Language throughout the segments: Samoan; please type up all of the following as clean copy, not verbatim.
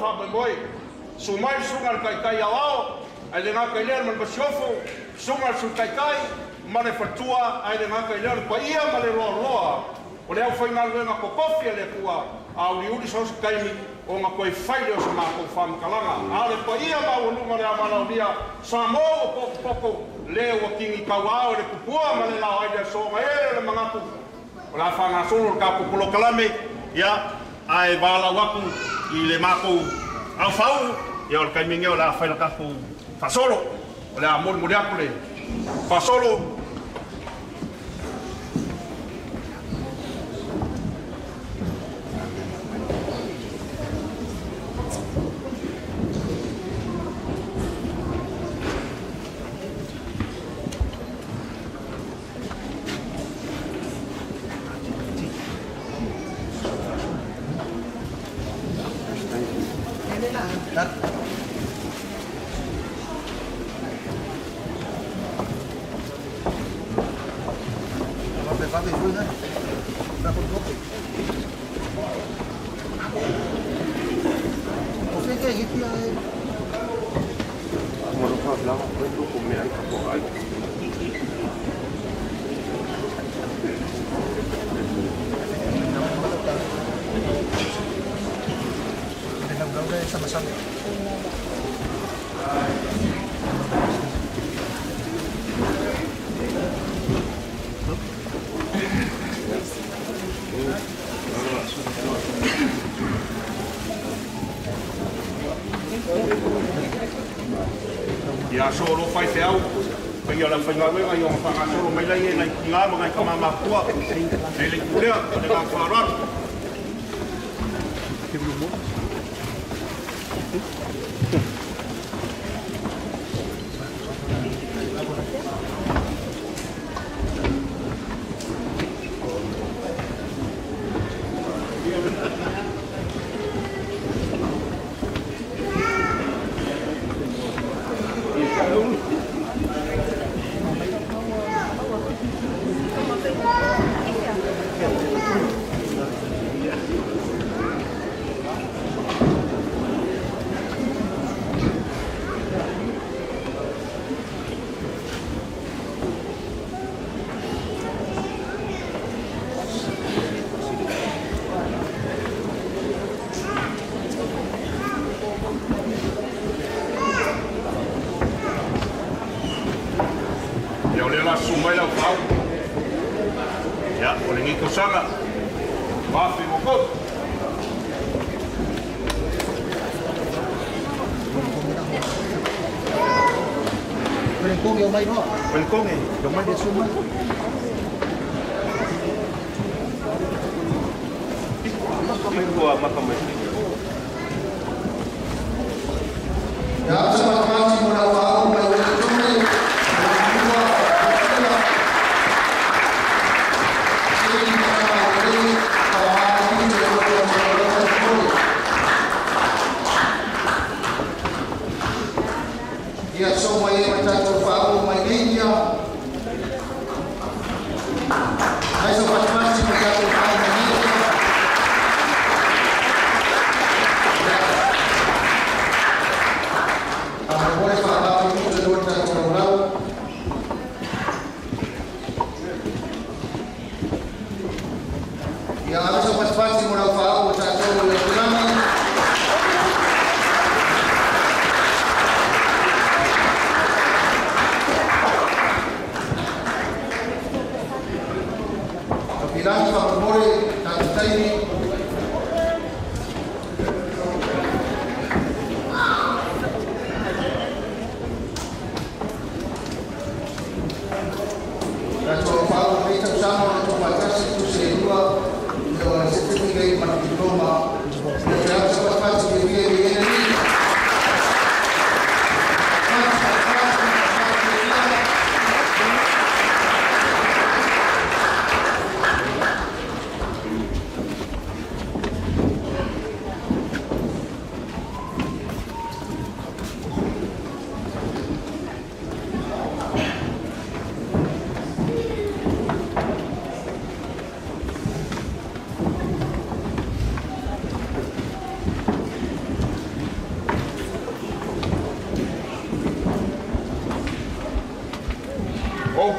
faamoemoe. Susu mai le Susuga i le Taitai Aoao, ae le gata i lea ma le Masiofo, Susuga i le Sui Taitai ma le Faletua, ae le gata i lea o le paia ma le loaloa o le aufaigaluega totofi a le Atua, a uliuli so o se taimi ona toe fai lea o se matou faamatalaga. A o le paia maualuga o le avalaolia, Samoa ua potopoto, le ua tini tauao e le tupua ma le lao ai le aso, ona e le manatu o le a faagasolo le tatou polokalame, ia, ae valaau atu i le matou aofauu, ia o le taimi lenei o le a fai le tatou faasolo. O le a molimoli atu le faasolo. Ia aso o lo faifeau, paia o le aufaigaluega i ona faagasolo mai lai e nai tina ma nai tama matutua, nei le itu lea, ma le agaga faaaloalo. Ia o lea la susu mai lau fau. Ia, o lenei tausaga, 2023. Penekonge, o mai. Ia so mai e ma tatou faaoo mai nei ia. Nai so fatifati ma tatou faaoo mai nei ia.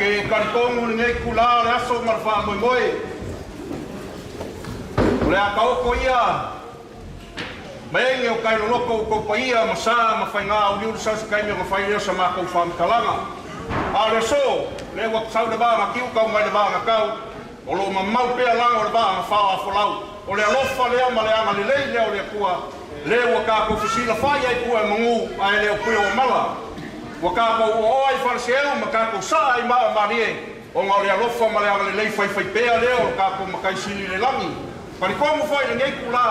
te talitonu lenei itulā o le aso ma le faamoemoe, o le a taoto ia ma ege o tai loloto outou paia ma sa ma faigā uliuli sau se taimi ona fai lea o sa matou faamatalaga. A o le aso, lea ua sau le va na tiu tau mai le va na tau, o lo o mamau pea lago o le vaa na faoafolau. O le alofa lea ma le agalelei lea o le Atua, lea ua tatou fesilafai ai i pue o manu ae le o pue o mala. Ua tatou oaoa i faleseeu ma tatou saa i maa malie, ona o le alofa ma le agalelei faifaipea lea o le tatou Matai Sili i le lagi. Talitonu foi i lenei itulā,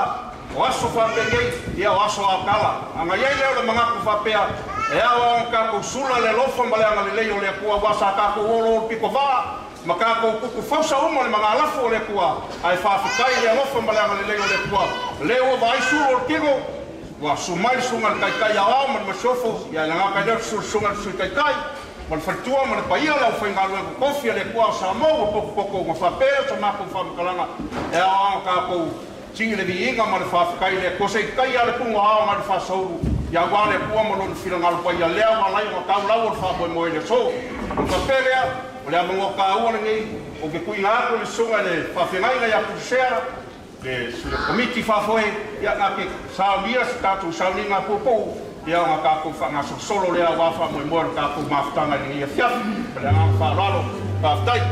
o aso faapenei, ia o aso aotala. Ana i ai lea o le manatu faapea, e ao lava ona tatou sula le alofa ma le agalelei o le Atua aua sa tatou oloolo pitovaa ma tatou tutu fausa uma le magalafu o le Atua, ae faafetai i le alofa ma le agalelei o le Atua, lea ua vaai sulu o le tino, ua susu mai le susuga i le Taitai Aoao ma le Masiofo, ia e le gata i lea o le susu o le Susuga i le Sui Taitai, ma le faletua ma le paia o le aufaigaluega totofi a le Atua o Samoa ua potopoto ua faapea sa matou faamatalaga e ao lava ona tatou sii le viiga ma le faafetai i le Atua se i taia le puga o ao nai le faasaulu ia aua le Atua ma lona finagalo paia lea ua ala ai ona tau lau o le faamoemoe i le aso. Ona faapea lea, o le avanoa taua lenei ou te tuuina atu i le susuga i le faafeagaiga ia Tulisea, le sui o le Komiti Faafoe, ia na te saunia se tatou sauniga puupuu, ia ona tatou faagasolosolo lea aua faamoemoe o le tatou mafutaga i lenei afiafi. Ma le agaga faaaloalo, faafetai.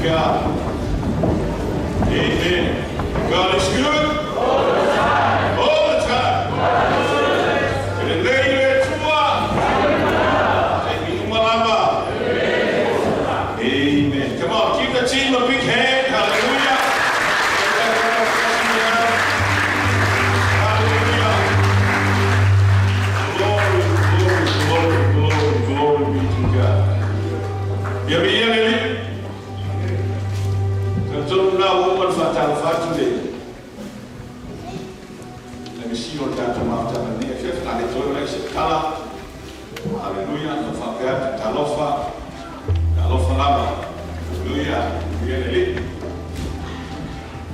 God. Amen. God is good. All the time. All the time. E lelei le Atua. E uma lava. Amen. Come on, give the team a big hand. Hallelujah. Hallelujah. Glory, glory, glory, glory, glory be to God. Ia viia le Alii. Talitonu na ua uma ona faatalofa atu le MC o le tatou mafutaga nei afiafi a le toe lai se tala. Haleluia, na faapea atu talofa, talofa lava. Haleluia, viia le Alii.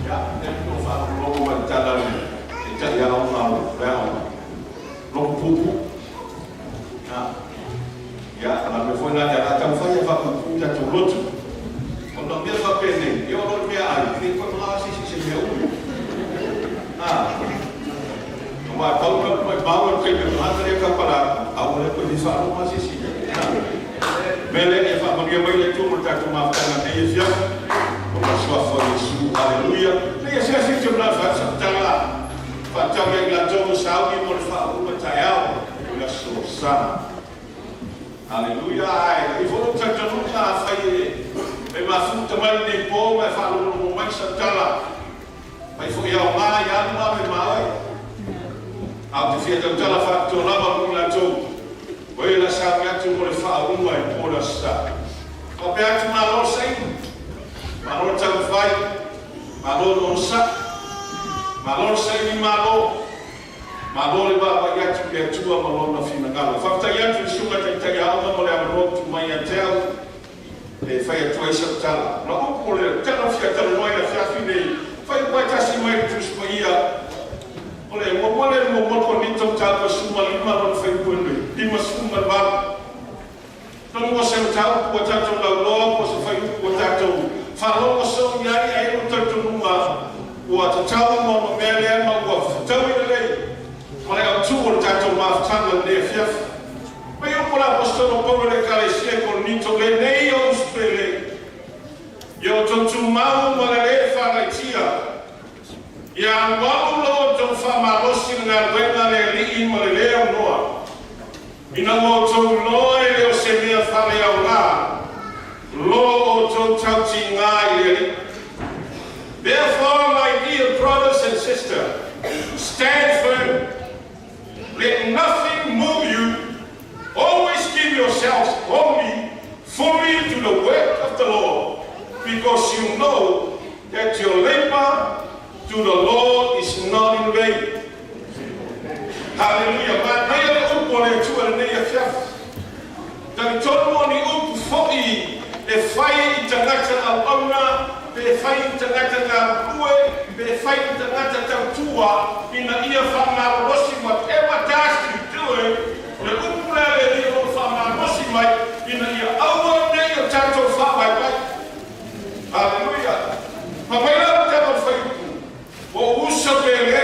Ia, e no faalogologo mai le tala le taitai aoga o le aoga. Logo pupu. Ia, la mea foi la ia la taumafai e faapuupuu tatou loto. Ona o mea faapenei, ia o lo o le meaai, e le toe malaga se isi i se mea umi. Aua e pau na maumau le taimi o le tagata lea kapala, a ua le toe fia faalogo lava se isi. Mea lea ia faamanuia mai le Atua mo le tatou mafutaga nei afiafi. O le suafa o Iesu, haleluia. Nei asiasi te mla faasapatala. Faatau ia i latou o sauni mo le faauma taeao o le aso sa. Haleluia, ai. I fo talitonuga afai e mafuta mai lenei po ma e faalogologo mai sau tala. Mai foi aoga i alu ma me maoi. A ou te fia tautala faapitoa lava mo i latou. O e la sauni atu mo le faauma i po le aso sa. Faapea atu malo saini. Malo le taumafai. Malo le onosai. Malo le saini malo. Malo le vaavaai atu i le Atua ma lona finagalo. Faafetai atu i le susuga taitai aoga mo le avanoa ua tuu mai ia te au e fai atu ai sau tala. O lau upu o le tala ua fia talanoa i le afiafi nei, fai upu tasi mai le Tusi Paia. O le muamua lea i le muamua Korinito mataupu e 15 lona fuaiupu e 58. Tonu o se mataupu ua tatou lauloa po o se fuaiupu ua tatou faalogo soo i ai, ae i lou talitonuga ua tatau ma ona mea lea ma ua fetaui lelei ma le autu o le tatou mafutaga i lenei afiafi. Mai upu a le Aposetolo Paulo i le Ekalesia i Korinito, lenei o uso pele, ia outou tumau ma le lē faagaitia, ia alualu lo outou faamalosi i le galuega a le Alii ma le lē aunoa, ina ua outou iloa e le o se mea faaleaoga lo outou tautiga i le Alii. Therefore, my dear brothers and sisters, stand firm. Let nothing move you. Always give yourselves wholly, fully to the work of the Lord, because you know that your labor to the Lord is not in vain. Hallelujah. Manaia le upu a le Atua lenei afiafi. Talitonu o ni upu foi e fai i tagata auauna, pe fai i tagata galulue, pe fai i tagata tautua, ina ia faamalolosi whatever task you doing, o le upu lea le Alii o lo o faamalolosi mai, ina ia aua nei o tatou faavaivai. Hallelujah. Ma mai la le tala o le fuaiupu, o uso pele.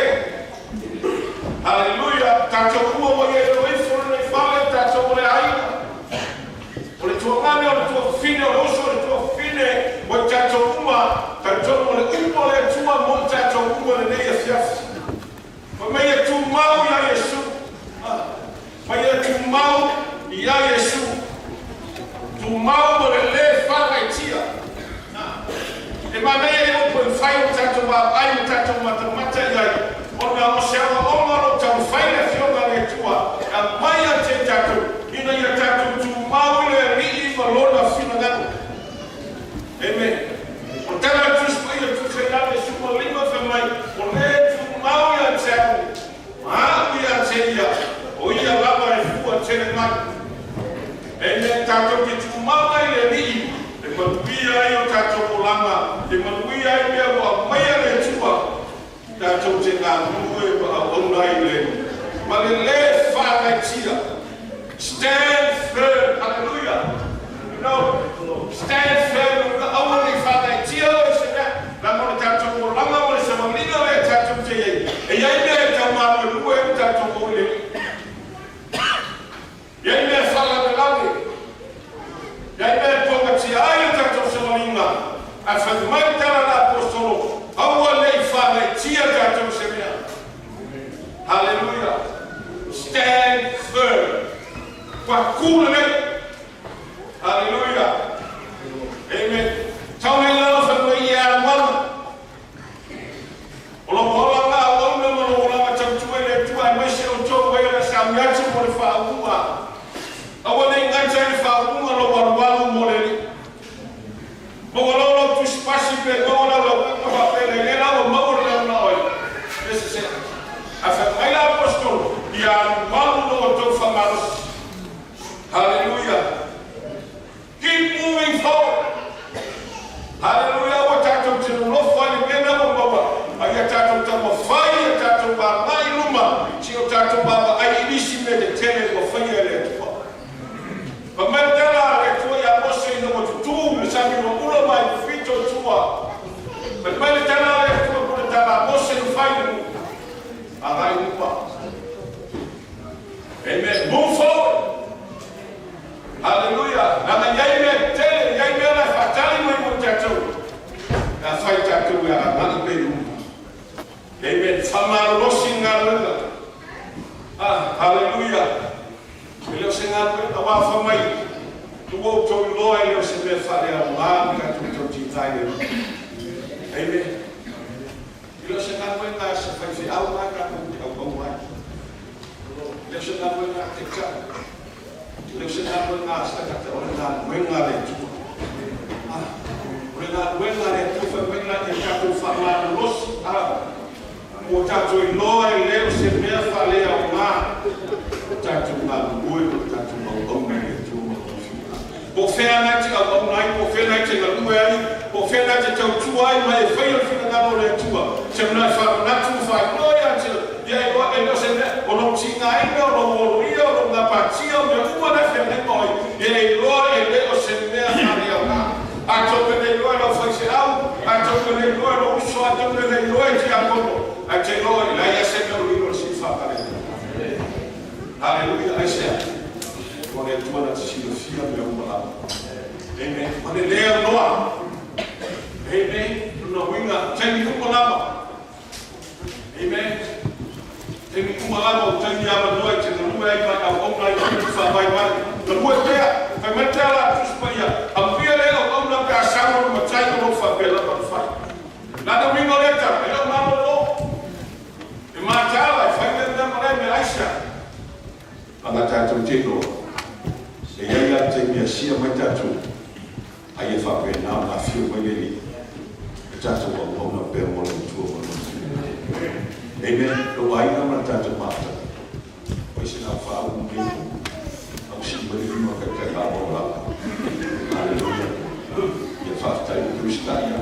Hallelujah. Tatou uma ua i ai le ifo lenei fale, tatou o le aiga. O le tuagane, o le tuafafine, o le uso, o le tuafafine, ua i tatou uma, talitonu o le upu a le Atua mo i tatou uma lenei afiafi. Fai mai e tumau ia Iesu. Fai e tumau ia Iesu. Tumau ma le lē faagaitia. E manaia i upu e mafai ona tatou vaavaai ma tatou matamata i ai, ona o se aoaoga o lo o taumafai le Afioga a le Atua e aumai ia te i tatou, ina ia tatou tumau i le Alii ma Lona finagalo. Amen. O le tala a le Tusi Paia tusa i lalo e 15 fai mai, o lē tumau ia te au, ma au ia te ia, o ia lava e fua tele mai. Amen. Tatou te tumau ai i le Alii, e manuia ai o tatou olaga, e manuia ai mea ua aumaia le Atua, tatou te galulue ma auauna ai le ma le lē faagaitia. Stand firm. Hallelujah. Stand firm. Aua nei faagaitia o se mea. La mo le tatou olaga mo le savaliga lea tatou te i ai. E i ai mea e taumaluelue ai o tatou o i le Alii. E i ai mea e faalavelave. E i ai mea e pogatia ai o tatou savaliga. Ae fai mai le tala a le Aposetolo, Aua ne i faagaitia tatou i se mea. Haleluia! Stand firm. Ua tu lelei. Haleluia! Amen. Tau nei lalo fai mai ia alualu. O lou olaga auauna ma lou olaga tautua i le Atua aemaise outou ua ia le sauni atu mo le faauuga. Aua ne i gata i le faauuga lou alualu mo le Alii. Maua loa lou tusipasi pe maua lau lauuga faapea nei lea la ua maua le launa oe. E sese. Ae fai mai la Aposetolo, ia alualu lo outou faamalosi. Haleluia. Keep moving forward. Haleluia. Aua tatou te nonofo ai le mea lena ua maua, a ia tatou taumafai ia tatou vaavaai i luma, se i o tatou vaavaai i nisi mea tetele ua faia e le Atua. Fai mai le tala a le Atua ia Mose ina ua tutū le sami ua ula mai i fito i tua. Fai mai le tala a le Atua po le tala a Mose na fai i le nuu, Agai i luma. Amen. Move forward. Haleluia. Leaga i ai mea tetele, i ai mea la e faatali mai mo i tatou, pe afai tatou e agai pea i luma. Amen. Faamalolosi le galuega. Ah, haleluia. E le o se galuega, aua fai mai, ua outou iloa e le o se mea faaleaoga le tatou tautita i le Alii. Amen. E le o se galuega a se faifeau la tatou te auauna ai. E le o se galuega a taitai. E le o se galuega a se tagata, o le galuega a le Atua. Ah, o le galuega a le Atua, fai mai la ia tatou faamalolosi. Ah, Ua tatou iloa e le o se mea faaleaoga o tatou galulue ma le tatou auauna i le Atua ma Lona finagalo. Po o fea na e te auauna ai, po o fea na e te galue ai, po o fea na e te tautua ai ma e faia le finagalo o le Atua, seu na e faamanatu ma faailoa ia te ia iloa e le o se mea o lou tigaina, o lou oloia, o lou gapatia, o mea uma na e feagai ma oe, ia e iloa e le o se mea faaleaoga. Atonu e le iloa e lau faifeau, atonu e le iloa e lou uso, atonu e le iloa e tiakono, ae te iloa e leai lava se mea o lilo i le sii faamalele. Haleluia! Aisea? O le Atua na te silafia mea uma lava. Amen. Ma le le aunoa. Amen. Lona uiga, taimi uma lava. Amen. Taimi uma lava o taimi avanoa e te galue ai ma e auauna ai ma upu faavaivai. Galue pea, fai mai pea la Tusi Paia, amuia le auauna pe a saunoa le matai o lou faapea lava na fai. Lana uiga o lea tala, e le o malolo. E mataala, e fai lea mea ma lea mea, aisea? Leaga tatou te iloa, e i ai la le taimi e asia mai tatou, A ia faapena ona afio mai le Alii e tatou auauna pea mo le Atua ma Lona finagalo. Amen. Lou aiga ma le tatou mafuta, oi se gau faauu nei au sii mai le lima taitai faaauau lava. Haleluia. Ia faafetai le Krisitaia.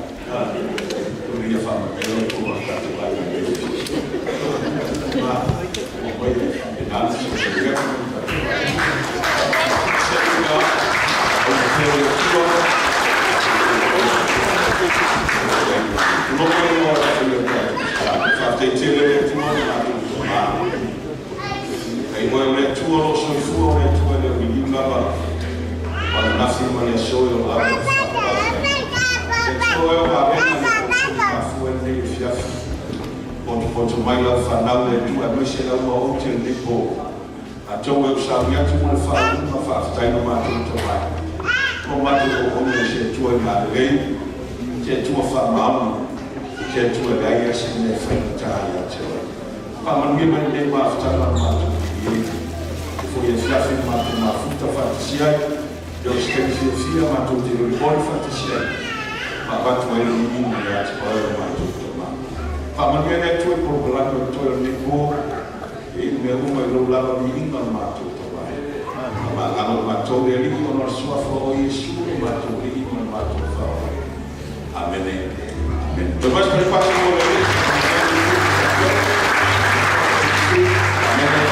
Tonu ia faamanuia outou ma le tatou aiga i lenei afiafi. Ma oo mai e faapena le fesoasoani atu mo le tatou aiga. Faafetai tele le Atua ma matou tama. Ai oe o le Atua o lo o soifua, o le Atua e le o liliu lava o ananafi ma le aso e ola atu i faavavau. Le Atua oe o vavega le po foi mafua i lenei afiafi. Potopoto mai lau fanau le Atua aemaise lau maote lenei po. Atonu e usaui atu mo le faauuga faafetai lo matou tamai o matou auauna i se Atua i galelei, se Atua faamaoni, se Atua e leai lava se mea e faigata ia te oe. Faamanuia mai lenei mafutaga o matou i e foi afiafi ma matou mafuta faatasi ai, e o se taimi fiafia matou te oioi faatasi ai, ma avatu ai le viiga ia te oe o matou Tama. Faamanuia le Atua i polokalame o totoe o lenei po. E i mea uma i lou lava viiga o matou Tama. Faamagalo matou le Alii ona o le Suafa o Iesu lo matou Alii ma le matou Faaola. Amene. Amene. Toe mais pa le pasi mo le Alii. Amene.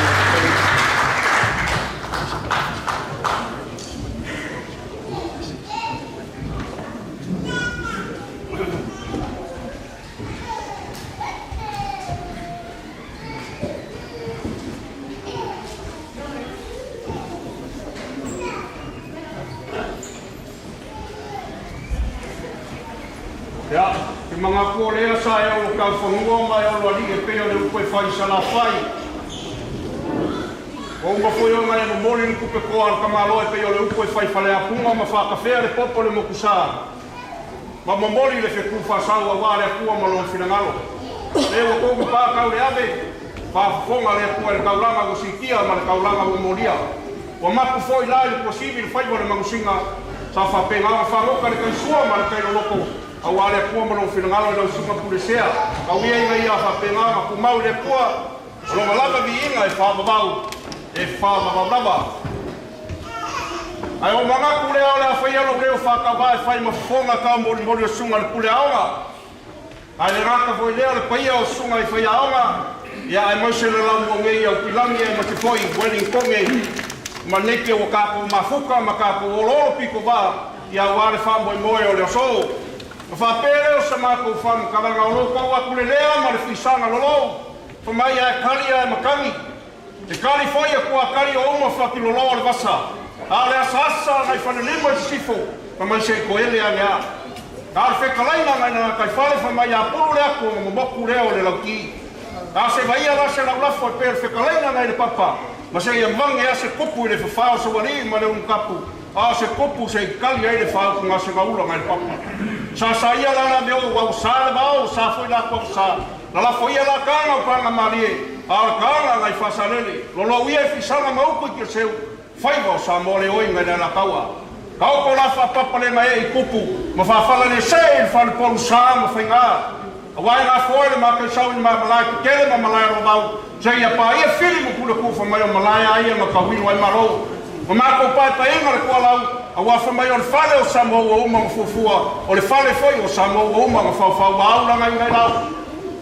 Ia, te manatu o lea sa e olo taufanua ma e olo alii e pei o le upu e fai i Salafai. Ua uma foi ona e momoli le tupe toa a le tamaloa e pei o le upu e fai i Faleapuga ma faatafea le popo o le motusa ma momoli le fetu faasau aua le Atua ma Lona finagalo. Lea ua tou mapā tau le ave, faafofoga le Atua i le taulaga ua siitia ma le taulaga ua molia. Ua mapu foi la i le tuasivi le faiva o le manusina, sa faapena ona fagota le tai sua ma le tai loloto, aua le Atua ma lou finagalo i lau susuga Pulesea, tau ia ina ia faapena ona tumau i le Atua, o lona lava viiga e faavavau, e faavavau lava. Ae ua manatu lea o le a faia lou leo faatauvaa e fai ma fofoga taumolimoli o susuga i le Pule Aoga. Ae le gata foi lea o le paia o susuga i faiaoga, ia aemaise le laumua nei i Aukilagi aemaise foi Welingtone ma Napier ua tatou mafuta ma tatou oloolo pito vaa ia aua le faamoemoe o le aso. Ona faapea lea o sa matou faamatalaga o lo tau atu le lea ma le fisaga lolou, fa mai ae kali ae matagi. E kali foi e kuakali o uma fatiloloa o le vasa, a o le asaasa nai Falelima i sisifo, fa mai se i toele ane a. A o le fetalaiga nai Gagaifale fa mai a pulu le atu ona momoku lea o le lauti. A se vaia la se laulafo e pei o le fetalaiga nai le papa, ma se i avane a se kupu i le fafao o Saualii ma le Unukapu, a o se kupu se i kali ai le faautugasega ula nai le papa. Sa sa ia la la mea o ua sa le vao, sa foi la tua sa. Na lafo ia la taga o paga malie, a o le taga nai Faasalele, lolou ia i fisaga ma upu i Tiaseu, faiva o Samoa le oi nai le Alataua. Taoto la faapapalega ee i tupu ma faafala le see i le falepolu sa ma faiga. Aua e gafoa i le mataisau i le ma malae tetele ma malae aloavau, seia paia fili ma pule tufa mai o malae a ia na tauilo ai Malo. Ma matou paepaeiga le tualau, aua fai mai o le fale o Samoa ua uma ona fuafua, o le fale foi o Samoa ua uma ona faufau ua aulaga i nai lao.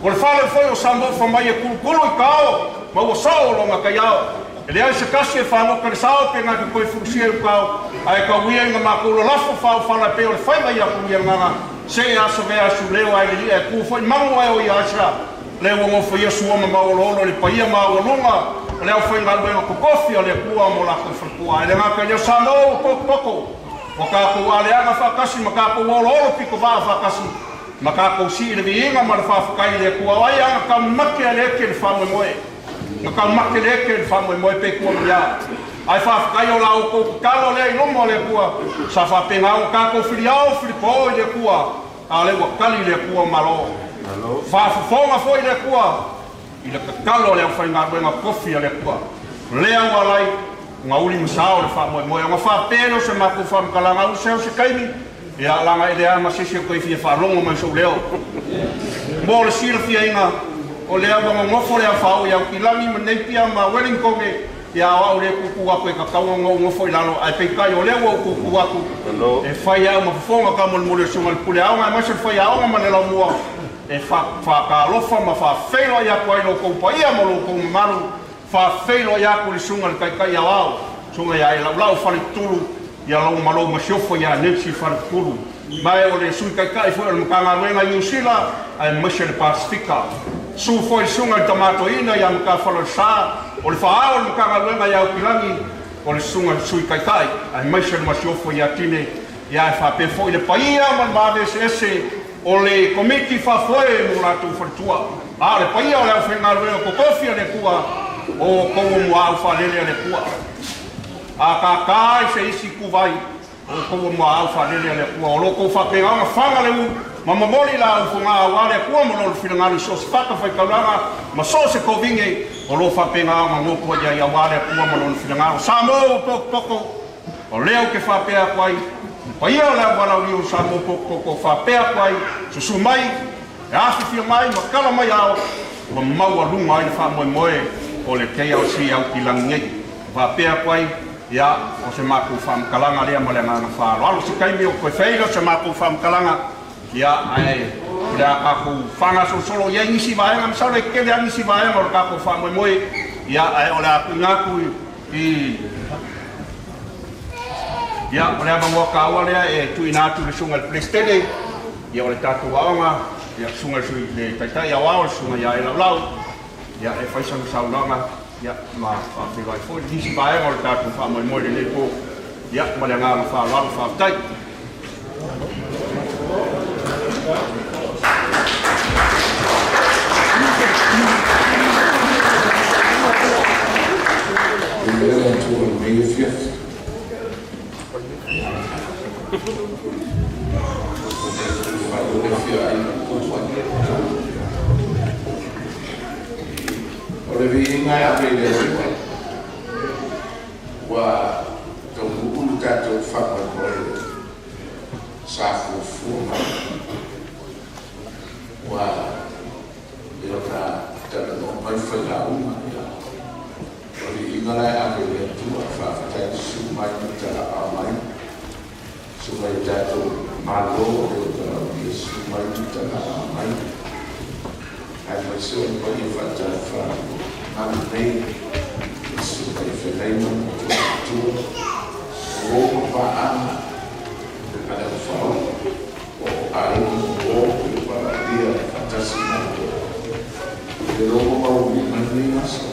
O le fale foi o Samoa fai mai e kulukulu i kao ma ua soo lona taiao. E leai se tasi e fagota le sao pe na te toe fusia i ukao, ae tau ia ina matou lalafo faofala e pei o le faiva ia Puliagaga, se aso vea asu leo ae lilia e ku foi malu ae o ia aisa. Lea ua nofoia sua ma mauoloolo i le paia maualuga o le aufaigaluega totofi a le Atua mo latou faletua. Ae le gata i lea, Samoa ua potopoko, ua tatou aleaga faatasi ma tatou oloolo pitovaa faatasi, ma tatou sii le viiga ma le faafetai i le Atua. O ai a na taumate a le eke le faamoemoe? Na taumate le eke le faamoemoe pe tua mai a? Ae faafetai o la outou tatalo lea i luma o le Atua, sa faapena ona tatou filiao filipo i le Atua, A o lea ua tali le Atua Malo. Faafofoga foi le Atua i le tatalo a le aufaigaluega tofi a le Atua. Lea ua alai ona uli ma sao le faamoemoe. Ona faapea lea o se matou faamatalaga ua se o se taimi, ia laga e leai ma se isi o toe fia faalogo mai sou leo. Mo le silafiaina, o lea ua nonofo le aofaoi i Aukilani ma Napier ma Wellingtone, Ia o au lea e tutu atu e tatau ona ou nofo i lalo, ae peitai o lea ua ou tutu atu e fai au ma fofoga taumolimoli o le Susuga i le Pule Aoga aemaise le faiaoga ma le laumua e faatalofa ma faafeiloai atu ai lo outou paia ma lo outou mamalu, faafeiloai atu i le Susuga i le Taitai Aoao, Susuga ia Elaulau Faletutulu, ia lou ma lou masiofo ia Nancy Faletutulu, ma o le Sui Taitai foi o le Matagaluega i Niu Sila aemaise le Pasefika. Susu foi le Susuga i le Tama Toeaina ia Matafalolesa, o le Faaao o le Matagaluega ia Aukilagi, o le Susuga i le Sui Taitai aemaise le masiofo ia Tine, ia ae faapea foi le paia ma le maave eseese o le Komiti Faafoe mo latou faletua. A o le paia o le aufaigaluega totofi a le Atua, o outou o muaau faalele a le Atua. A tātā i se isi ituvai, O outou o muaau faalele a le Atua, o lo outou faapena ona faga le u ma momoli la au foga aua le Atua ma lona finagalo i so o se fatafaitaulaga ma so o se kovine o lo o faapena ona goto ai ai aua le Atua ma lona finagalo. Samoa ua potopoto, o lea ou te faapea atu ai, le paia o le au valaaulia o Samoa potopoto faapea atu ai, susu mai, e afifio mai ma tala mai ao, ua maualuga ai le faamoemoe o le KLC Aukilagi nei. Faapea atu ai, ia, o se matou faamatalaga lea ma le agaga faaaloalo. Se taimi o toe fai lea o se matou faamatalaga, ia, ae o le a tatou faagasolosolo i ai nisi vaega, masalo e tele lava nisi vaega o le tatou faamoemoe, ia, ae o le a tuuina atu i, ia, o le avanoa taua lea e tuuina atu i le Susuga i le Peresetene, ia, o le tatou aoga, ia, Susuga i le Sui le Taitai Aoao, le Susuga ia Elaulau, ia, e fai sana saunoaga. Ia, ma faafeiloai foi nisi vaega o le tatou faamoemoe i lenei po. Ia, ma le agaga faaaloalo, faafetai. fiafia ai ma tupu ai. O le viiga e ave i le Atua, ua taunuu le tatou faamoemoe sa fuafua mai, ua pei ona talanoa mai failauga, ia, o le viiga la e ave i le Atua. Faafetai i le susu mai ma talaaao mai, susu mai o tatou Malo e o valaaulia, susu mai ma talaaao mai, aemaise o le paia faatalofa malu nei i le susuga i feagaiga ma matua, o uo ma paaga a le aufau o aiga ma uo o valaaulia faatasi matou i le logo maualuga i lenei aso.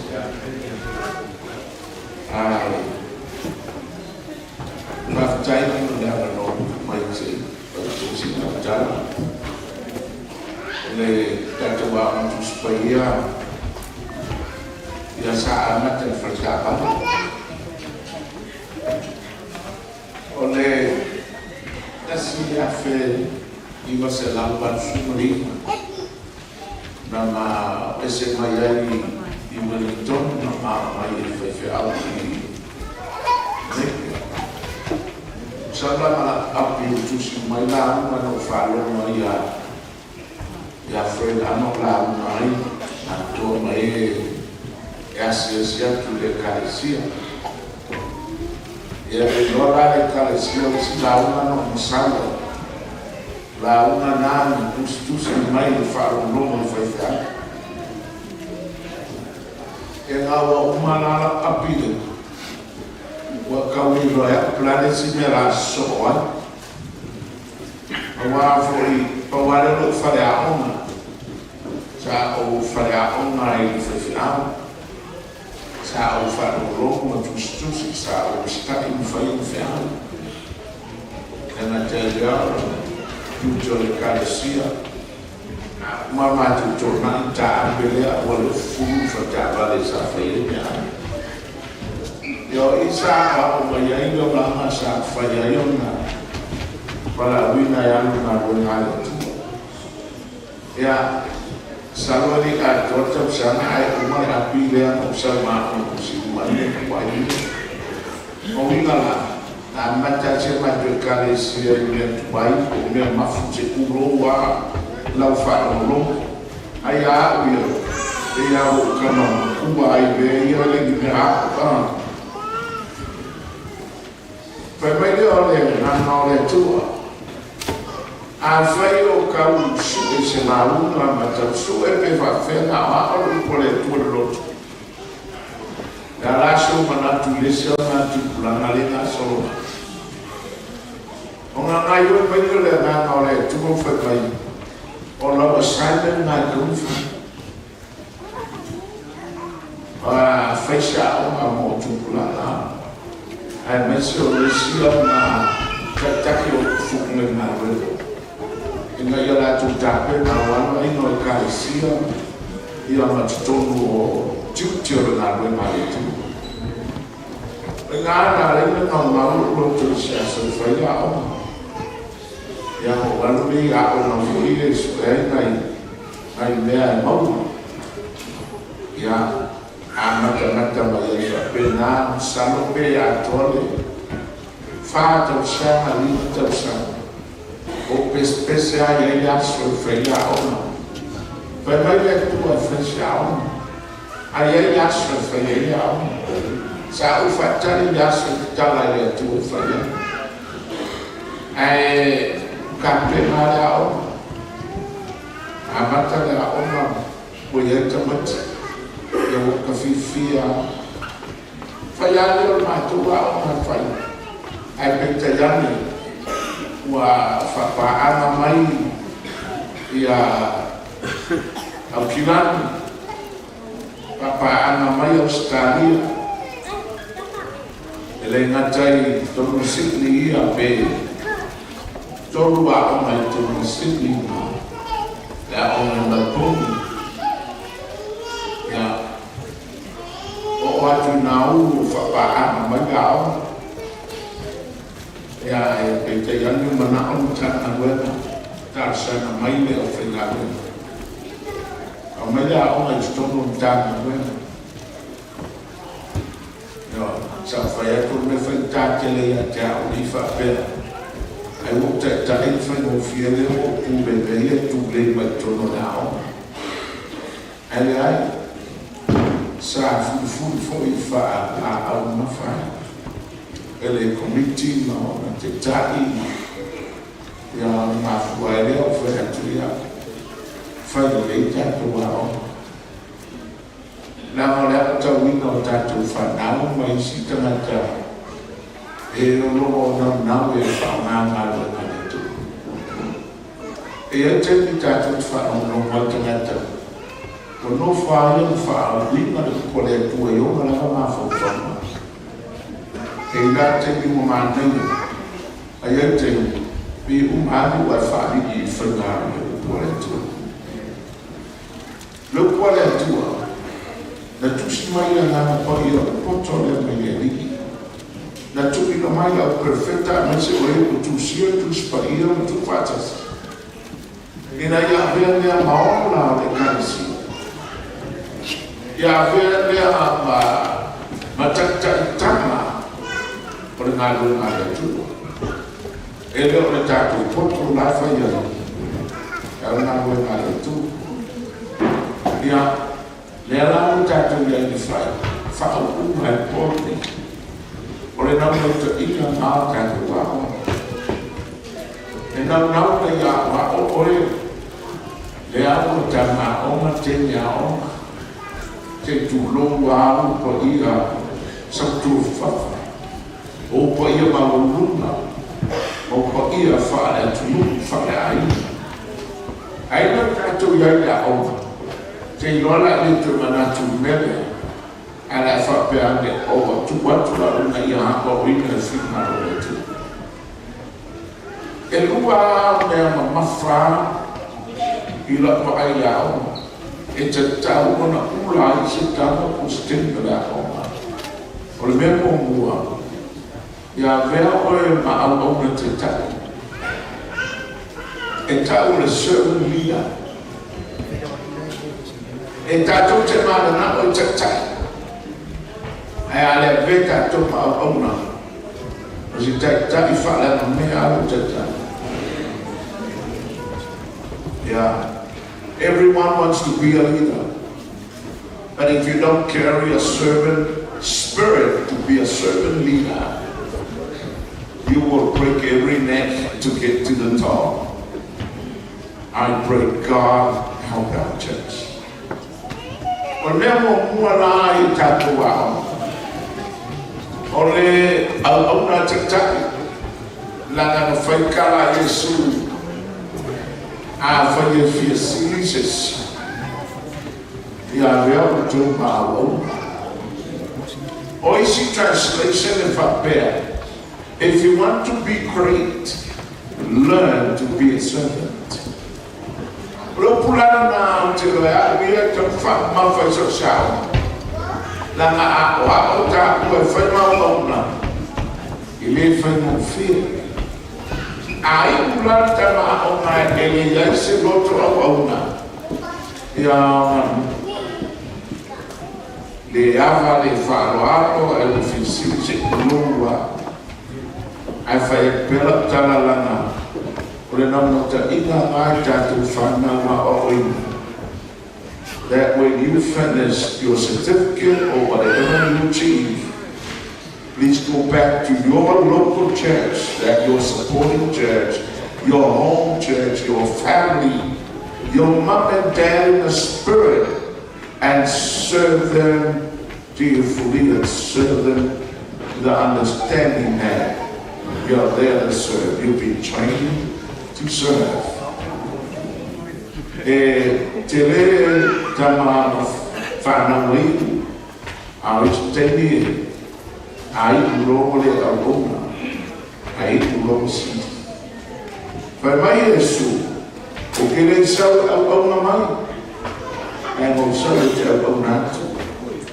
Ae faafetai mo le avanoa mai se i fai sina au tala. O le tatou Aoga Tusi Paia ia sa amata i le fale taavale. O le 1989 na ma ese mai ai i Wellington na ma mai i faifeau i Napier. Masalo la api o tusi mai lauga na ou faalogo ai ia ia Fred Ano lauga ai atoa ma e e asiasi atu i le Ekalesia. Ia e iloa la le Ekalesia o le isi lauga na ou masalo ai. Lauga na na tusitusi mai i le faalogologo i faifeau. E gaua uma la lau api le ua tau iloa ai a'u po o le a le isi mea o le a sosoo ai. Aua foi, pau lava lea o lo'u faleaoga, sa ou faleaoga ai i le faifeau, sa ou faalogologo ma tusitusi, sa ou usitai ma fai ona feau. E gata i lea o le tiute o le Ekalesia, a uma matou toonai taape lea ua le fulu le faletaavale sa fai ai meaai. Ia o i sa aoao mai ai le olaga sa fai ai ona valaauina e alu i galuega a le Atua. Ia, masalo e le i atoa le tausaga ae uma le api lea na ou sau ma au ma tusi uma ai le tapuai ia. O uiga la, na amata ai si a matou Ekalesia i mea tuai po o mea mafu se pulou lava lau faalogologo. Ai a au ia, pei lava ua ou tama matua ai i mea ia le i mea apu a. Fai mai lea o le agaga o le Atua, Afai o tau sue se lauga ma tau sue pe faafefea na aoao le upu a le Atua i le loto. Le a la sou manatu i le isi o na tupulaga le gasolo mai? O gagaioi mai lea o le agaga o le Atua ua fai mai, o lau assignment na e tatau ona fai. A fai se aoga mo tupulaga aemaise o le isi au na taitai o faigaluega ina ia latou tapena aua le vaaiga o Ekalesia ia ma totonu o tiute o le galuega a le Atua. O i ina na ala ai ona maumau lou loto i se aso e fai le aoga. Ia ona ou alu lea i aoga foi ia e sue ai nai nai mea e maua. Ia, amatamata mai ai faapena, masalo pe atoa le fa tausaga, lima tausaga, o pesepese lava i ai le aso e fai le aoga. Fai mai le Atua e fai se aoga, a i ai le aso e fai ai le aoga. Sa ou faatali le aso e tatala ai le Atua e fai ai. Ae tapena le aoga. Amata le aoga ua i ai tamaiti, ia ua ta fiafia lava. Fai lava lea o le matou aoga e fai, ae peitai ane ua faapaaga mai ia Aukilani, faapaaga mai Ausetalia, e le gata i totonu o Sydney ia pe tolu aoga i totonu o Sydney ma le aoga i Melbourne. Ia, oo atu i Nauru o faapaaga mai le aoga. Ia, ae peitai ane o manao le Matagaluega. talosaga mai le aufaigaluega, aumai le aoga i totonu o le Matagaluega. Ioe, sa ou fai atu o le mea faigata tele ia te au e le i faapea ai ua ou taitai le faigofie lea ua ou pule i mea ia e tulei mai i totonu o le aoga. Ae leai, sa fulifuli foi faalaau mamafa ai e le Komiti ma ona taitai ia ona mafua ai lea o fai atu ia fai lelei tatou aoga. Leaga o le aotauina o tatou fanau ma isi tagata e o lo o naunau e faaaoga galuega a le Atua. E i ai taimi tatou te faalogologo ai tagata ua nofo lava ia ma faauiga le upu a le Atua i ona lava mafaufauga. E i ai la taimi ua manaia, a i ai taimi, pei e uma alu ae faalii i le faiga o le upu a le Atua. Le upu a le Atua, na tusi mai le Agaga Paia o le poto lea mai le Alii, na tuuina mai i lau Perofeta aemaise o e ua tusia le Tusi Paia ma tuufaatasi, ina ia avea lea ma ola o le Ekalesia, ia avea lea ma taitaitaga o le galuega a le Atua. E le o le tatou poto la e fai ai, ae o le galuega a le Atua. Ia, lea la ua tatou i ai i le faaupuga e po nei, o le naunautaiga na o tatou aoga. E naunau ina ia aoao oe, lea ua tama aoga, teine aoga, te i tulou a au paia sautuafafafa, o ou paia maualuluga, ma ou paia faale-atunuu, faale-aiga. Ai lea o tatou i ai i le aoga, te iloa la e le toe manatu i le mea lea, ae la e faapea ane, o ua tuu atu au ina ia aoaoina i le finagalo o le Atua. E lua lava mea mamafa i lau vaai i le aoga, e tatau ona ula ai se tama po o se teine o le aoga. O le mea muamua, ia avea oe ma auauna taitai. E tau o le servant leader. E tatou te mananao i taitai, ae a le avea tatou ma auauna, o se taitai faaleagamea lou taitai. Yeah. Everyone wants to be a leader. But if you don't carry a servant spirit to be a servant leader, you will break every neck to get to the top. I pray God help our church. O le mea muamua la i tatou aoga, o le auauna taitai, leaga na fai tala a Iesu, afai e fia sili se isi, ia avea outou ma auauna. O isi translation e faapea, if you want to be great, learn to be a servant. O le upu la lena ou te iloa e au ia e tau faamamafa i sau sao, leaga a aoao taua e fai ma auauna, e le faigofie. A iu la le tama aoga e le i ai se loto auauna, ia ona le ava le faaaloalo ae ua fia sili se i tulou lava. Ae fai atu pea lau tala leaga o le naunautaiga lena i tatou fanau aoaoina, that when you finish your certificate or whatever you achieve, please go back to your local church, that your supporting church, your home church, your family, your mum and dad in the spirit, and serve them dutifully and serve them with the understanding that you're there to serve. You've been trained to serve. E tele tama na whanau ai, a o isi taimi e a iu loa le auauna, a iu loa sili. Fai mai Iesu, ou te le i sau e auauna mai, ae na ou sau ou te auauna atu.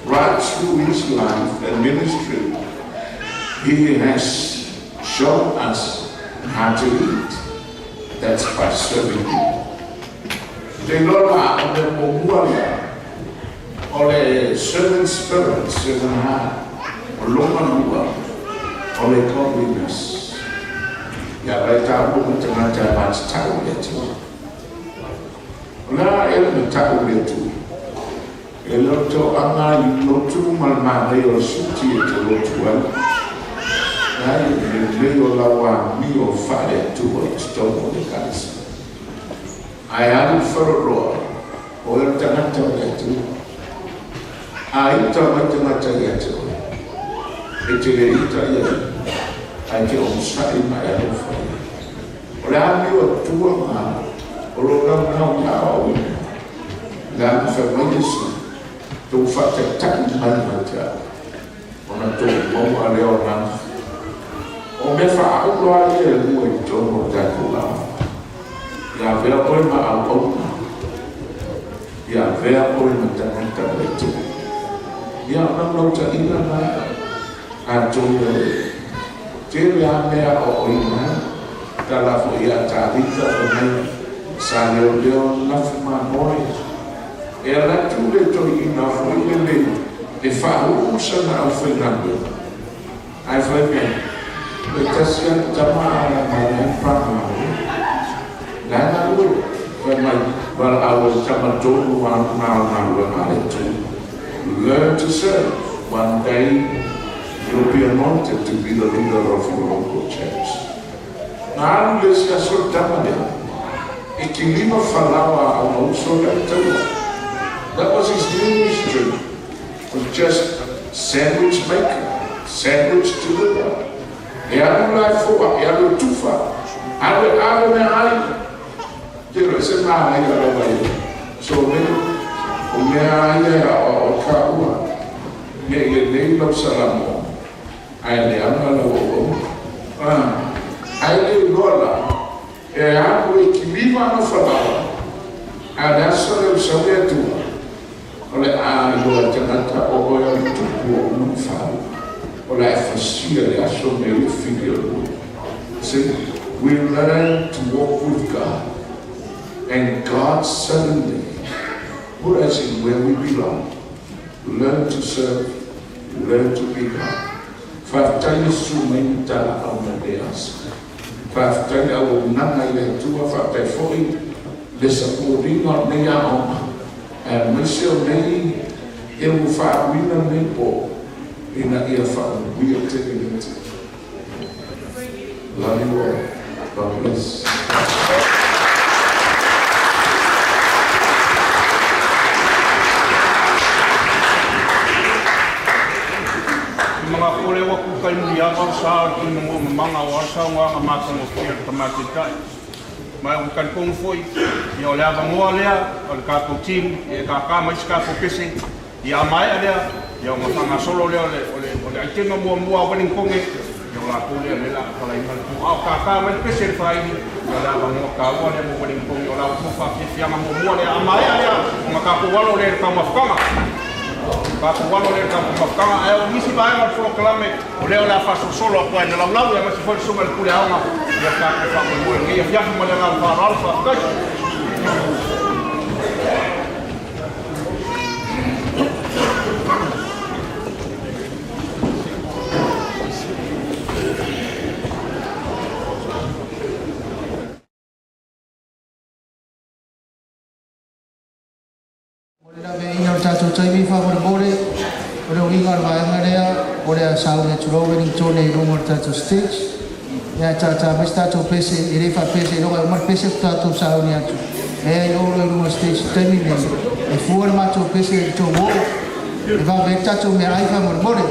Right through his life and ministry, he has shown us how to lead. That's by serving people. Te iloa la, o le muamua lea, o le servant spirit, servant heart. O lona lua, o le godliness. Ia avea i taua ma tagata e matatau i le Atua. O le a ea le matau i le Atua? E le o toaga i lotu ma le manaia o le suti e te lotu ai. Leai, o le lelei o lau amio faale-Atua i totonu o le Ekalesia. Ae alu i faleoloa, o oe o le tagata o le Atua. A ita mai tagata ia te oe, e te le ita i ai, ae te onosai ma e alofa i ai. O le amio Atua ma o lo o naunau i aoaoina, leaga fai mai Iesu, Tou faataitai mai ia te au, ona tou maua lea o agaga. O mea faaauro lava ia e lua i totonu o le tatou aoga. Ia avea oe ma auauna, ia avea oe ma tagata o le Atua. Ia o naunautaiga na atonu e tele lava mea aoaoina ai. Tala foi ia Tavita fai mai sa leoleo lafu mamoe. E ala atu le toeaina foi lele e faauu sana aufaigaluega. Ae fai mai, E tasi lava le tama a la mai ai pagalo. La e galue. Fai mai, Valaau e le tama tonu a na o galuega a le Atua. Learn to serve. One day you'll be anointed to be the leader of your local church. Na alu le isi aso le tama lea, e kilima falaoa a ona uso lea i taua. That was his ministry, was just sandwich maker, sandwich deliverer. E alu la e foa, e alu e tufa, alu e ave meaai. Te iloa se manaia lava ia. So nei, o mea a ia e aoao ai kāua, ne i lelei lau Salamo, ae leaga lau auauna. Ae le iloa la, e alu e kiliva ana falaoa, a o le aso lea ua sau le Atua, o le a iloa e tagata o oe o le tupu o uma na faaua. O le a e fasia le aso nei le fili o le ua. See, we learn to walk with God, and God suddenly put us in where we belong. Learn to serve, learn to be God. Faafetai le susu mai ma talaaga mai le aso. Faafetai le auaunaga i le Atua, faafetai foi le sapōliga o lenei aoga, aemaise o nei e ua faaaluina lenei po ina ia faamanuia tele le Atua. Love you all. God bless. I mga kōrero aku kai muri ava o sa o le tino ngō mamaga o a saunoaga matagofie a le Tama Taitai. Ma ua talitonu foi, ia o le avanoa lea o le tatou team ia e kākā mai se tatou pese, ia a maea lea, ia ona faagasolo lea o le, o le, o le aitema muamua a Wellingtone, ia o latou lea lea o le a tatalaina le pua. A o kākā mai le pese i le faaili, ia o le avanoa taua lea mo Wellingtone, o la outou faafiafiaga muamua lea. A maea lea, ona tatou alo lea i le taumafataga. Tatou alo lea i le tatou mafutaga, ae o nisi vaega o le polokalame, o lea o le a faasolosolo atu ai na laulau, aemaise foi le susuga i le pule aoga ia le tatou faamoemoe i lenei afiafi ma le agaga faaaloalo. Faafetai. Mo le laveaiina o le tatou taimi faamolemole, o le uiga o le vaega lea, o le a sauni atu loa Wellington i luga o le tatou stage. Ia ae tātā mai se tatou pese, e le faapea seiloga e uma le pese faatoa tou sauni atu. Leai, oo loa i luga o le stage i le taimi lenei, e fua le matou pese i le tou oo, e vave ai le tatou meaai faamolemole.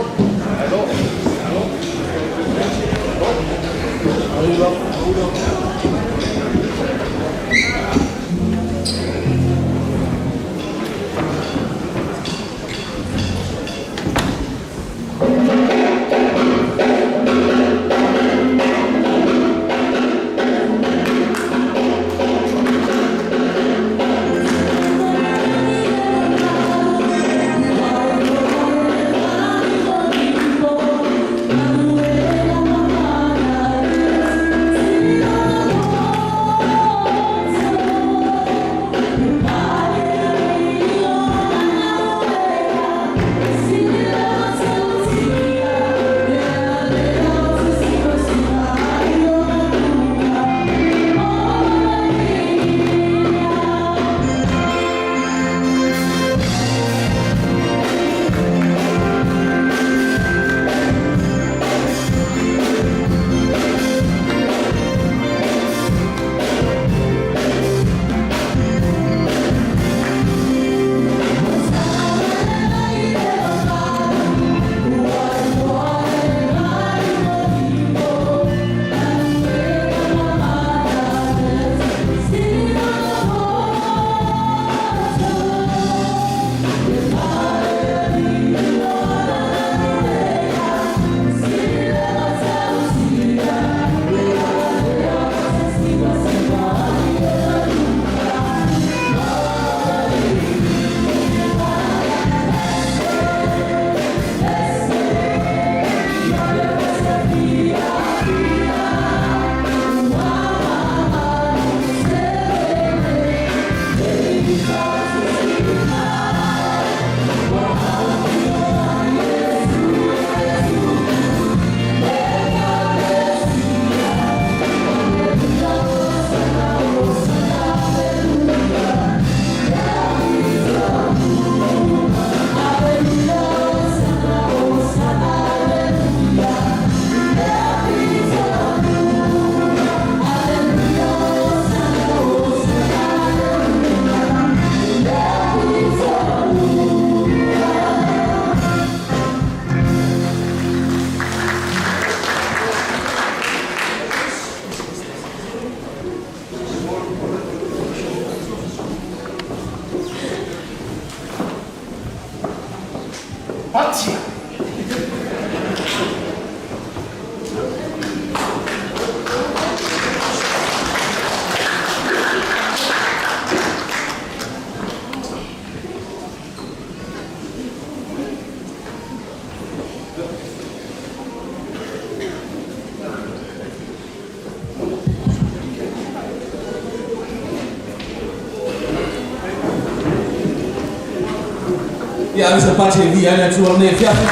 Ia ave se pasi e viia ai le Atua i lenei afiafi.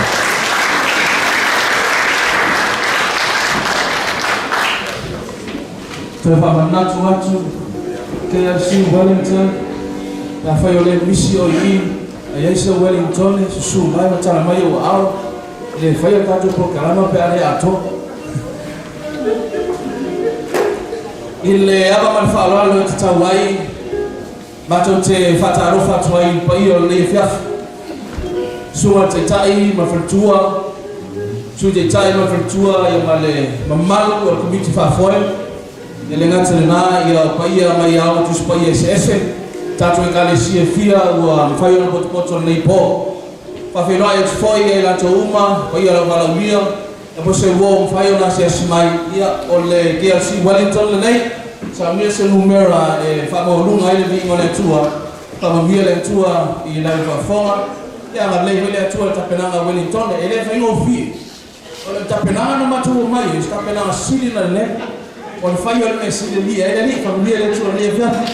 Toe faamanatu atu, KLC Wellington, pe afai o le misi oe i i, a i ai se Wellingtone, susu mai ma tala mai ou aao, e le faia le tatou polokalama pe a le atoa. I le ava ma le faaaloalo e tatau ai, matou te faatalofa atu ai i le paia o lenei afiafi. Susuga i le Taitai ma le Faletua, Sui Taitai ma le Faletua ia ma le mamalu o le Komiti Faafoe. E le gata i lena, ia o paia mai ao Tusi Paia eseese, tatou Ekalesia e fia ua mafai ona potopoto lenei po. Faafeiloai atu foi ia i latou uma, paia o le auvalaaulia, ia po se uo mafai ona asiasi mai, ia o le KLC Wellington lenei, saunia se numera e faamaualuga ai le viiga o le Atua, faamanuia le Atua i lau faafofoga, ia agalelei foi le Atua i le tapenaga a Wellington, e le faigofie. O le tapenaga na matou omai ai, o se tapenaga sili ona lelei. O le fai o le mea sili e lia ai le Alii, faamanuia le Atua i lenei afiafi.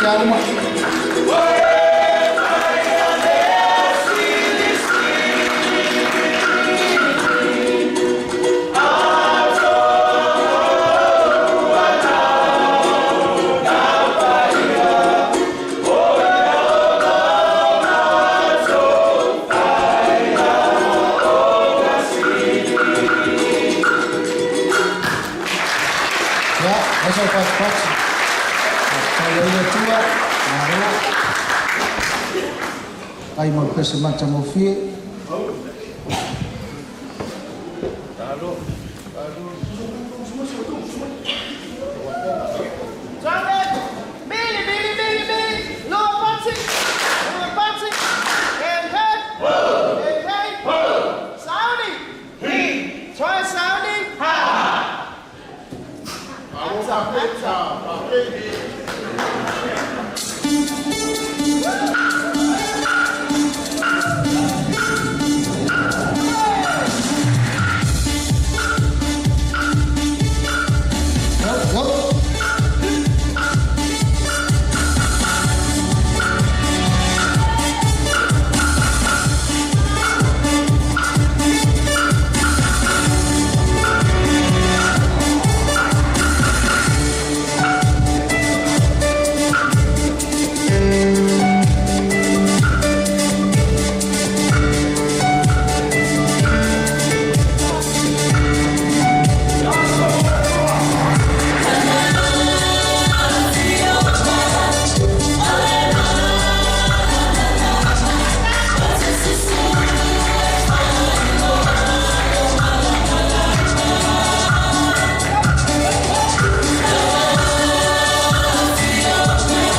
a uma. Ia, fai sau patipati. Faafetai ai le Atua, malo. Faafetai mo le pese matagofie. Trumpet! Billy, Billy, Billy, Billy! Lower party! Lower party! And head! And head! Sounding! Try sounding! Ha! Hands up, hands up. Go, go.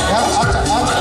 Ia, ata, ata.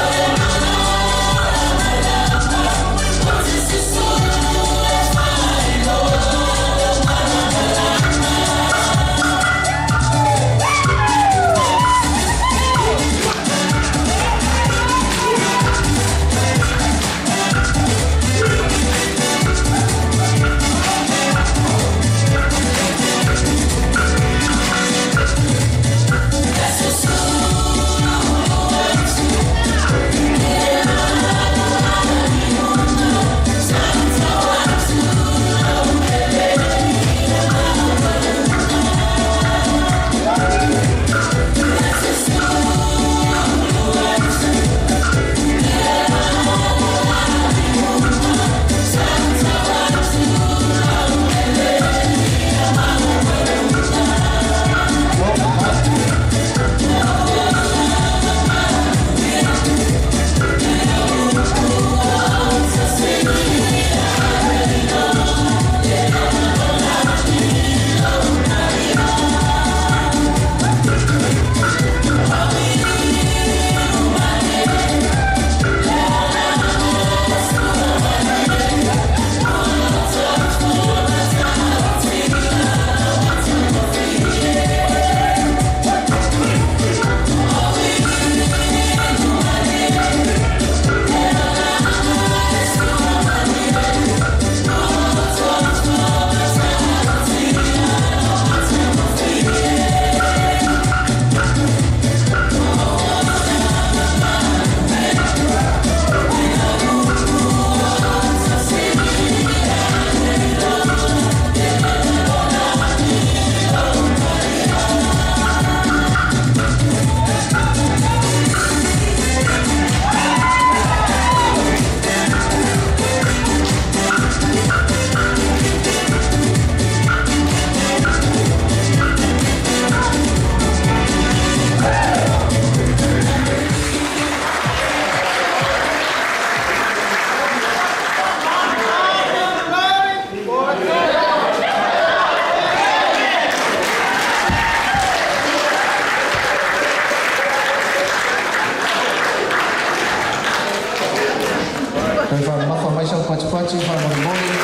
Toe faamamafa mai sau patipati faamolemole.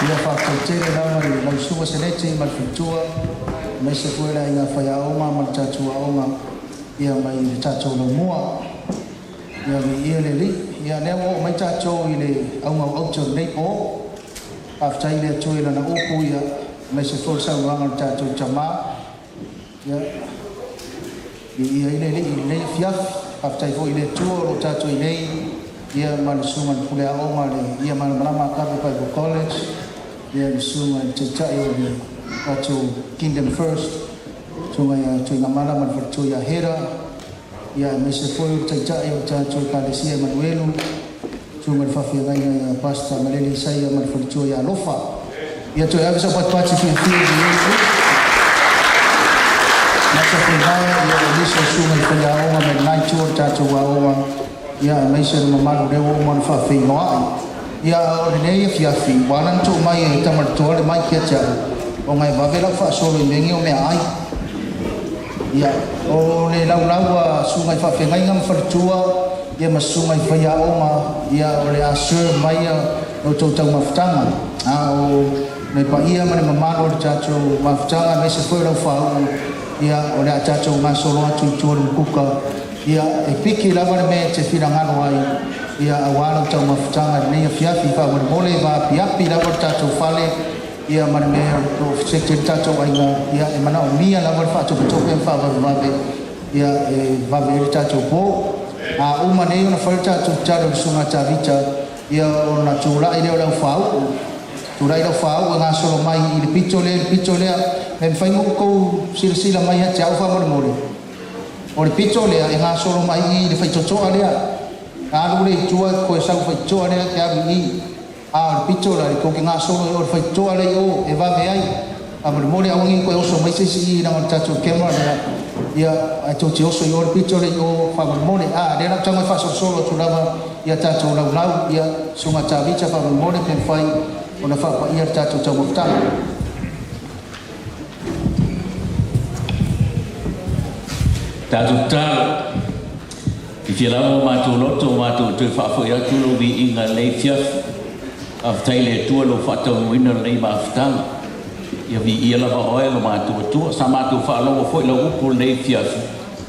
Ia, faafetai tele lava i lau Susuga Seleti ma le faletua, aemaise foi le aiga faiaoga ma le tatou aoga ia mai le tatou laumua. Ia viia le Alii. Ia, lea ua oo mai tatou i le auga o aute o lenei po. Faafetai i le Atua i Lana upu, ia, aemaise foi le saunoaga a le tatou tama. Ia, viia ai le Alii i lenei afiafi. Faafetai foi i le Atua o lo o tatou i nei, ia ma le Susuga i le Pule Aoga le Ia Malamalama Agape Bible College, ia le Susuga i le Taitai o le tatou Kingdom First, Susuga ia Tuigamala ma le Faletua ia Hera, ia aemaise foi o le Taitai o le tatou Ekalesia Emanuelu, Susuga i le Faafeagaiga ia Pastor Malele Isaia ma le Faletua ia Alofa. Ia toe ave sau patipati fiafia i le Iesu. Matafaivaa ia o nisi o susuga i faiaoga mai lena itu o le tatou aoga, ia aemaise le mamalu lea ua uma ona faafeinoai. Ia a o lenei afiafi, ua ala ona tuu mai e Tamaletoa le mic ia te au, ona e vave lau faasolo i mea nei o meaai. Ia, o le laulau a susuga i faafeagaiga ma faletua, ia ma susuga i faiaoga, ia o le a serve mai ia lo outou taumafataga. A o le paia ma le mamalu o le tatou mafutaga aemaise foi o lau faauu, ia o le a tatou gasolo atu i tua o le mukuka, ia e piki lava le mea e te finagalo ai, ia aua lau taumafataga i lenei afiafi. Faamolemole e vaapiapi lava le tatou fale, ia ma le mea o lo o fesetea ai le tatou aiga, ia e manaomia lava le faatopetope ma faavavevave, ia e vave ai le tatou po. A uma nei ona fai le tatou tatalo i le Susuga a Tavita, ia ona tulai lea o le aufāu'u, tulai le aufāu'u e gasolo mai i le pito lea i le pito lea. E mafai ona outou silasila mai ia te au faamolemole? O le pito lea e gasolo mai i i le faitotoa lea, alu lea i tua toe sau i le faitotoa lea e alu i i. A o le pito la, tou te gasolo i o i le faitotoa lea i o e vave ai. Faamolemole aua ne i toe oso mai se isi i i leaga o le tatou camera lea, ia, ae tou te oso i o i le pito lea i o faamolemole. A, lea o le a ou tago e faasolosolo atu lava i a tatou laulau, ia, Susuga Tavita faamolemole pe mafai ona faapaia le tatou taumafataga. Tatou tatalo. I fia lava o matou loto, o matou toe faafoi atu lou viiga i lenei afiafi. Faafetai i le Atua i lou faataunuuina o lenei mafutaga. Ia viia lava oe lo matou Atua. Sa matou faalogo foi i lau upu i lenei afiafi,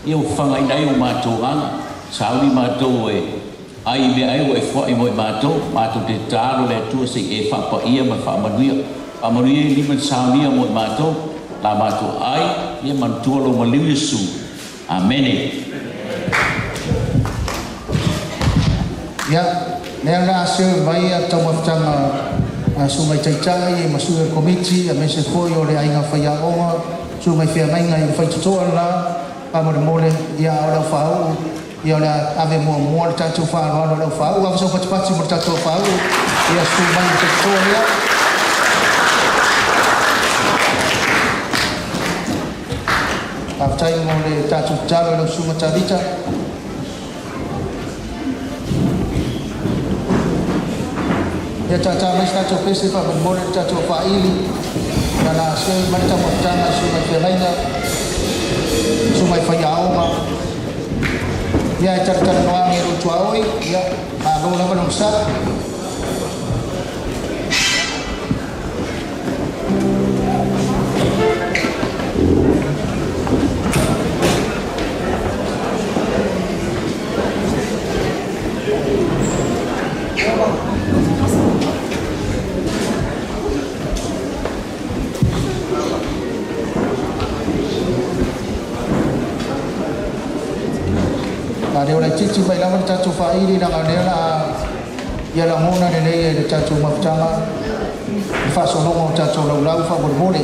ia ua fafagaina ai o matou aga. Sauni matou e ai i meaai ua e foai mo i matou. Matou te tatalo le Atua se i e faapaia ma faamanuia. Faamanuia i lima na saunia mo i matou. La matou ai, ia manatua lou maliu Iesu. Amene. Ia, lea o le a serve mai ia taumafataga a Susuga i Taitai ma sui o le Komiti aemaise foi o le aiga faiaoga, Susuga i feagaiga i le faitotoa le la, faamolemole, ia a o le aufaauu, ia o le a ave muamua le tatou faaaloalo i le aufaauu. Ave sau patipati mo le tatou aufaauu, ia susu mai i le faitotoa lea. Faafetai mo le tatou tatalo i lau Susuga Tavita. Ia tata mai se tatou pese faamolemole le tatou faaili. Ia la serve mai le taumafataga i Susuga i Feagaiga, Susuga i Faiaoga. Ia e talatalanoa age i lou tuaoi, ia malo lava le onosai. Leo laitiiti mai lava le tatou faaili leaga o lea o le a ia lagona lelei e le tatou mafutaga le faasologa o tatou laulau faamolemole.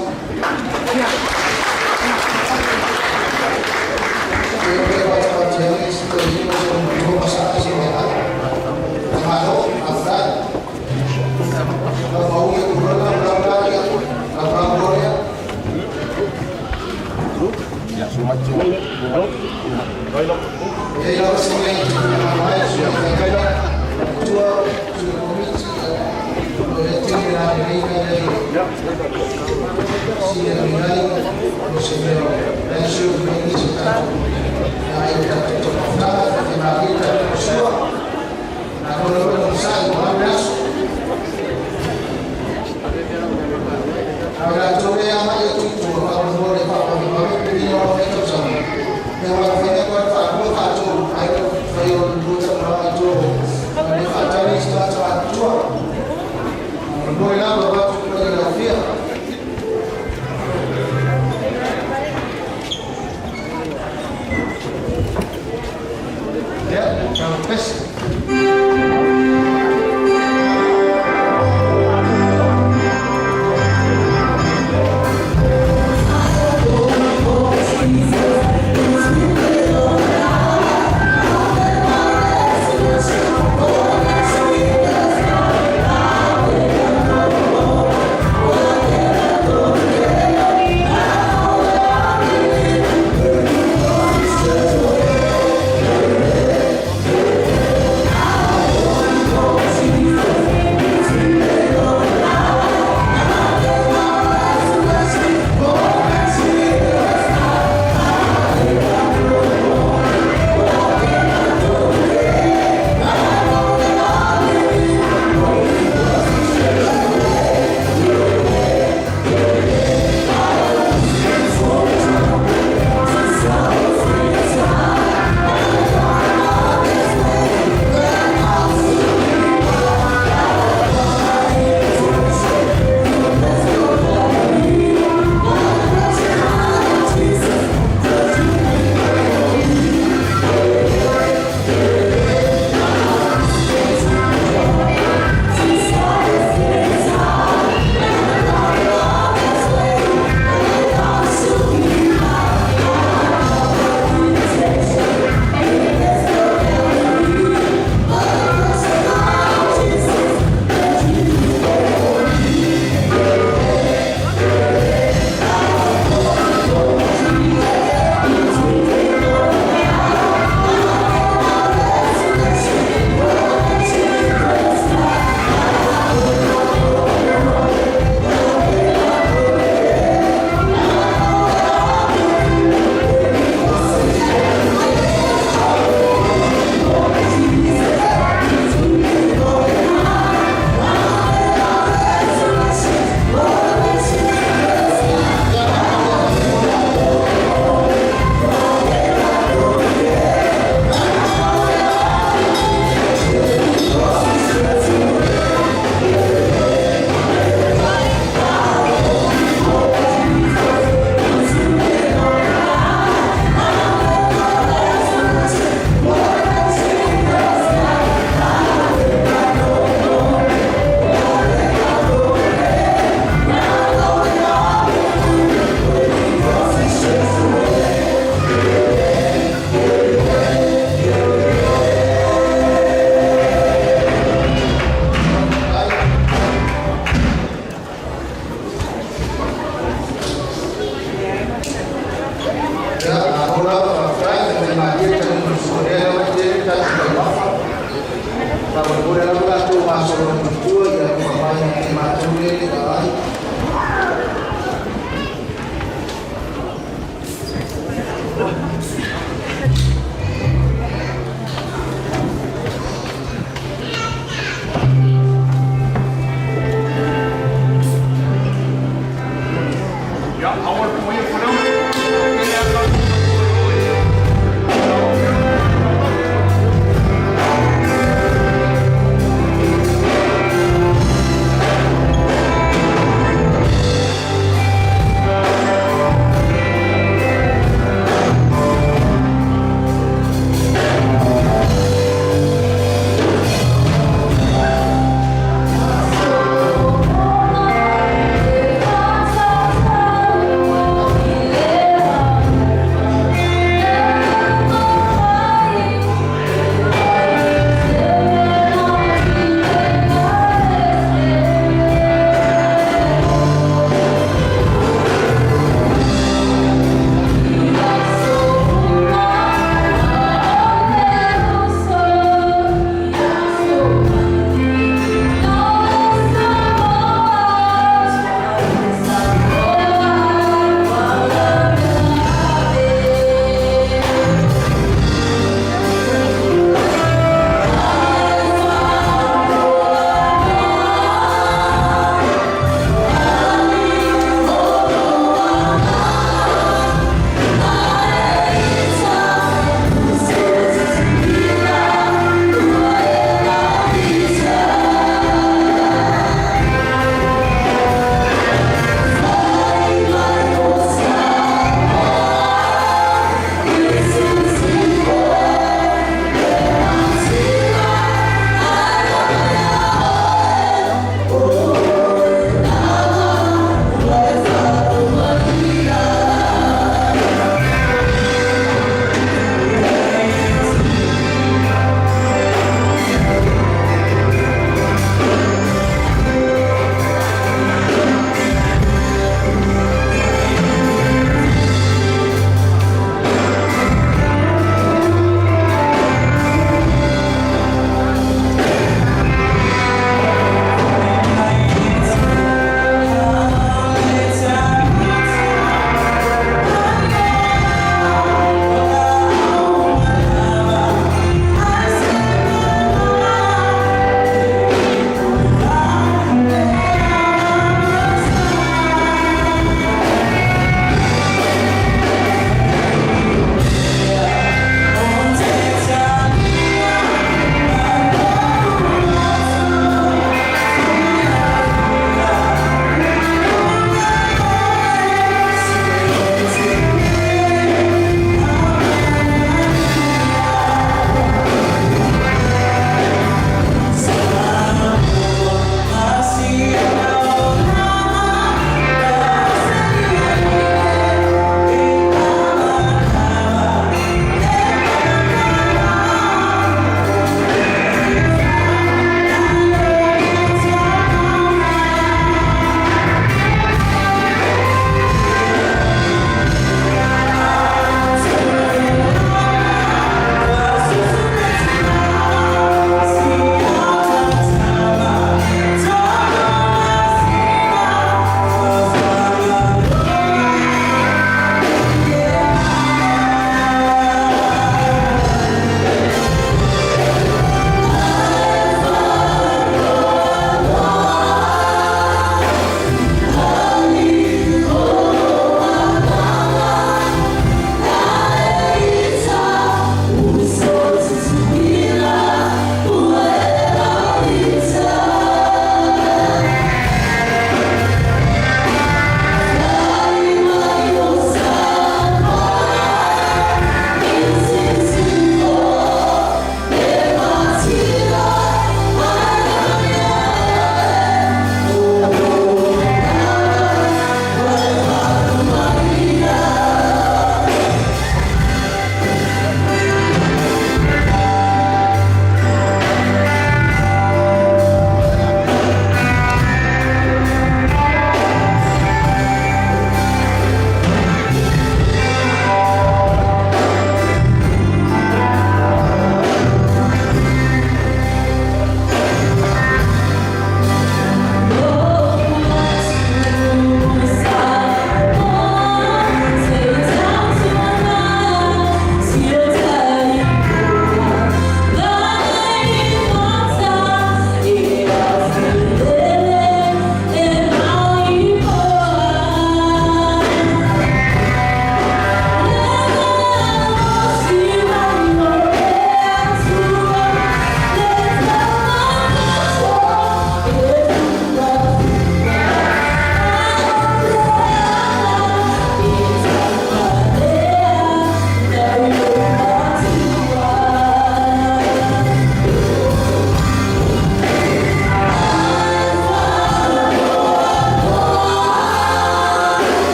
Thank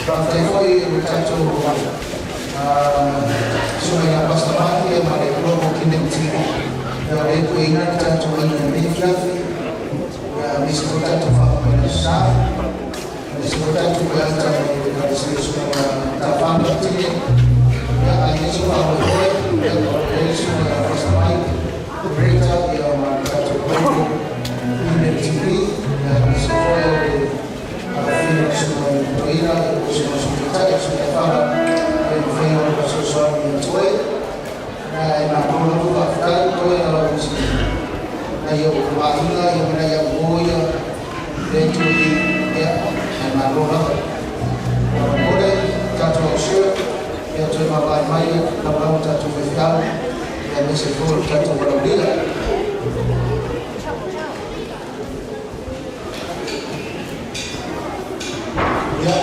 Faafetai foi i le tatou Susuga ia Pastor Mike ma le Global Kingdom TV o lea e pueina le tatou aiga i lenei afiafi, aemaise foi le tatou faamoemoe sa, aemaise foi le tatou peata i le Ekalesia le Susuga ia Tafana Patine, aemaise o faamoemoe o lea le Susuga ia Pastor Mike, Rita ma le tatou Global Kingdom TV, aemaise foi o le Afifio o Susuga i Toeaina, o Susuga i Sui Taitai, o Susuga i Fala, e mafai ona fesoasoani ia te oe. E matou lava faafetai toe lau nai ou aiga ma nai au uo ia lea e tu i ia, ae malo lava. Faamolemole tatou ausio, ia toe vaavaai mai laulau o tatou faifeau, aemaise foi o le tatou valaaulia. Ia.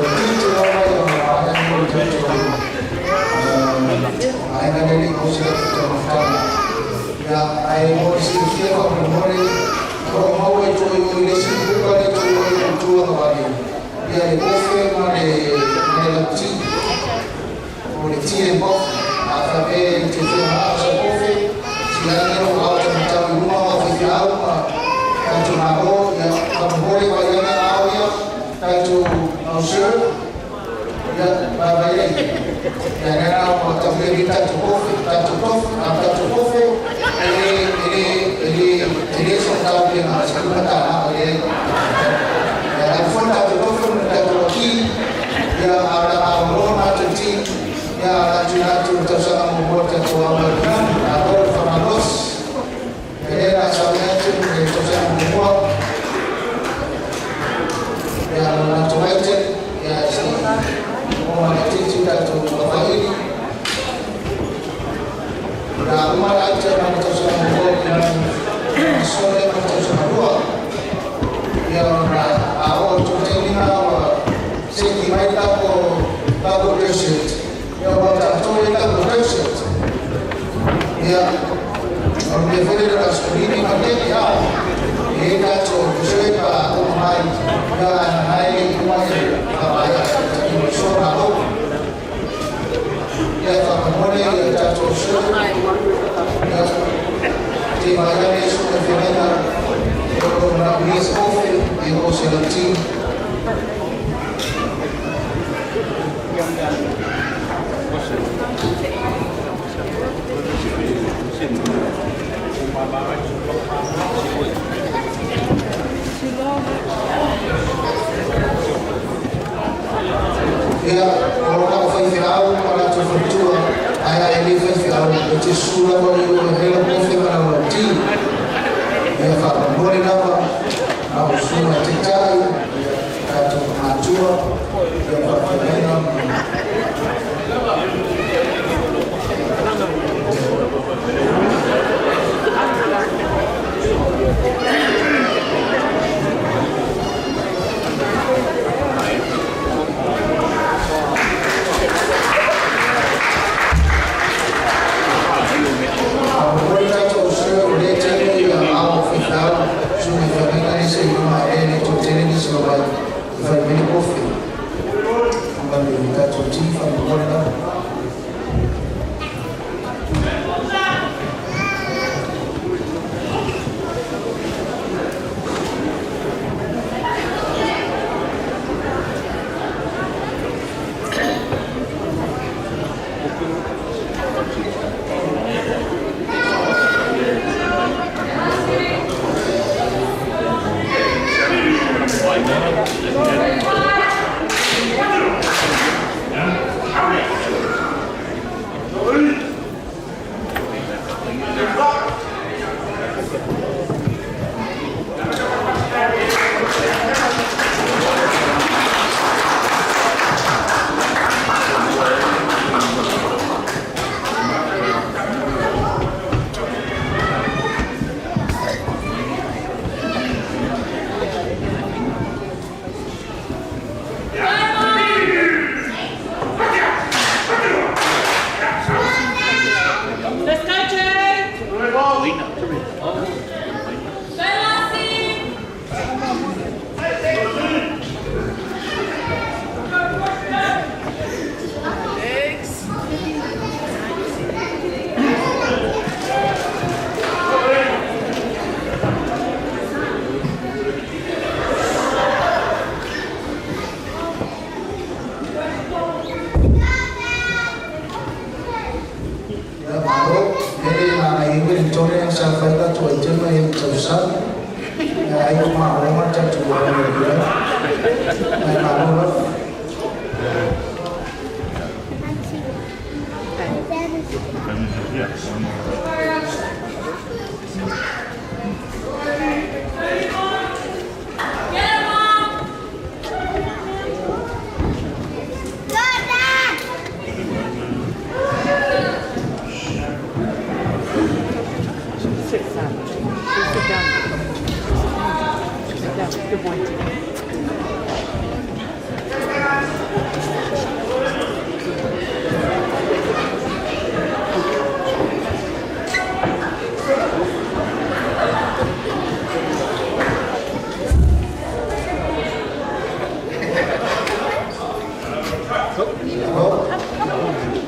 O tiute lava ia o le vaega lenei o le tatou vaega lea e le i maua se latou taumafataga. Ia, ae mo le silafia faamolemole, o lo o maua i tua i o i le isi buka lea i tua i o i le tulaga vale, ia le kofe ma le ma le lauti, o le tea and coffee. A faapea e te fia manao i sau kofe, sila ane lou ao e taumatau i luma ma faifeau ma tatou malo, ia, faamolemole vaai ane ao ia, tatou monsieur, ia, vaavaai ai. Ia, lea la ua talia nei tatou kofe, tatou tofi, a o tatou kofe, e le, e le, e le, e le sau tau ia na o le $15 e leai. Ia, ae O ma le titi tatou availi. Na uma le aita ma le tausaga muamua i lalo aso lea ma le tausaga lua. Ia ona a oo atu i le taimi lena ua seki mai le tatou tatou dress shirt. Ia ua tatou le tatou dress shirt. Ia o le mea foi lea o le aso 5 ma le a. E i ai tatou dessert pa a uma mai ia ae na e le i uma le faamaea tatou aso malo. Ia faamolemole ia tatou shirt. Ia te vaai ane suka feagaiga o lo o manaomia se kofe ia o se lauti. Ia, o lo o faifeau ma latou faletua, ae a e le faifeau, e te susu lava i o e hela kofe ma lau lauti. Ia faamolemole lava, a o susuga i taitai, ia tatou matua, ia faafeagaiga ma Faamolemole tatou sui o lea taimi ia ao faifeau, susuga i feagaiga e ese i luga e le toatele nisi o mai e fai mai le kofe ma le tatou ti faamolemole lava. Let's go, Jay! Go, Lassie! Ia malo, lele na ai Wellington sa fai tatou aitema i le tausaga. Ia ai o maloma tatou aoga i ai. Ai malo lava. Get it, Mom! Sit down. Sit down. Sit down. Good boy. Malo. Go, Lassie!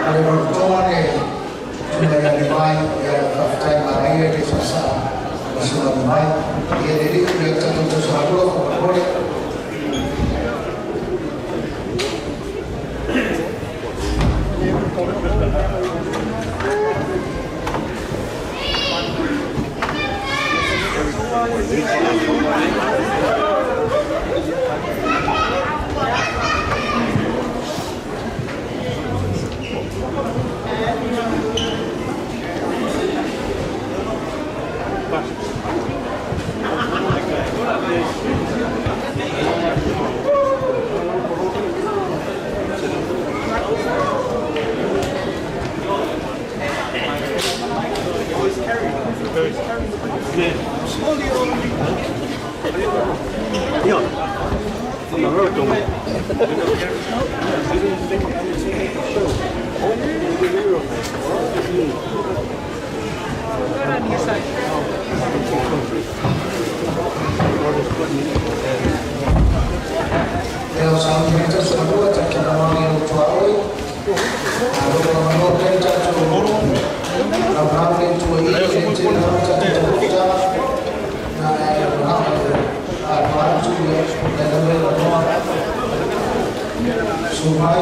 A le manutoa le tuna ia Livai, ia faafetai manaia i le saasaa ma sulagi mai. Ia le alii le tatou tausaga faamolemole. Ia o sauni le tausaga lua tatou manuia i lou tuaoi. Malo le malo pea le tatou laulau le Atua i i le tele lava tatou taumafataga na e manao e aloa atu le lava le lanoa. Susu mai.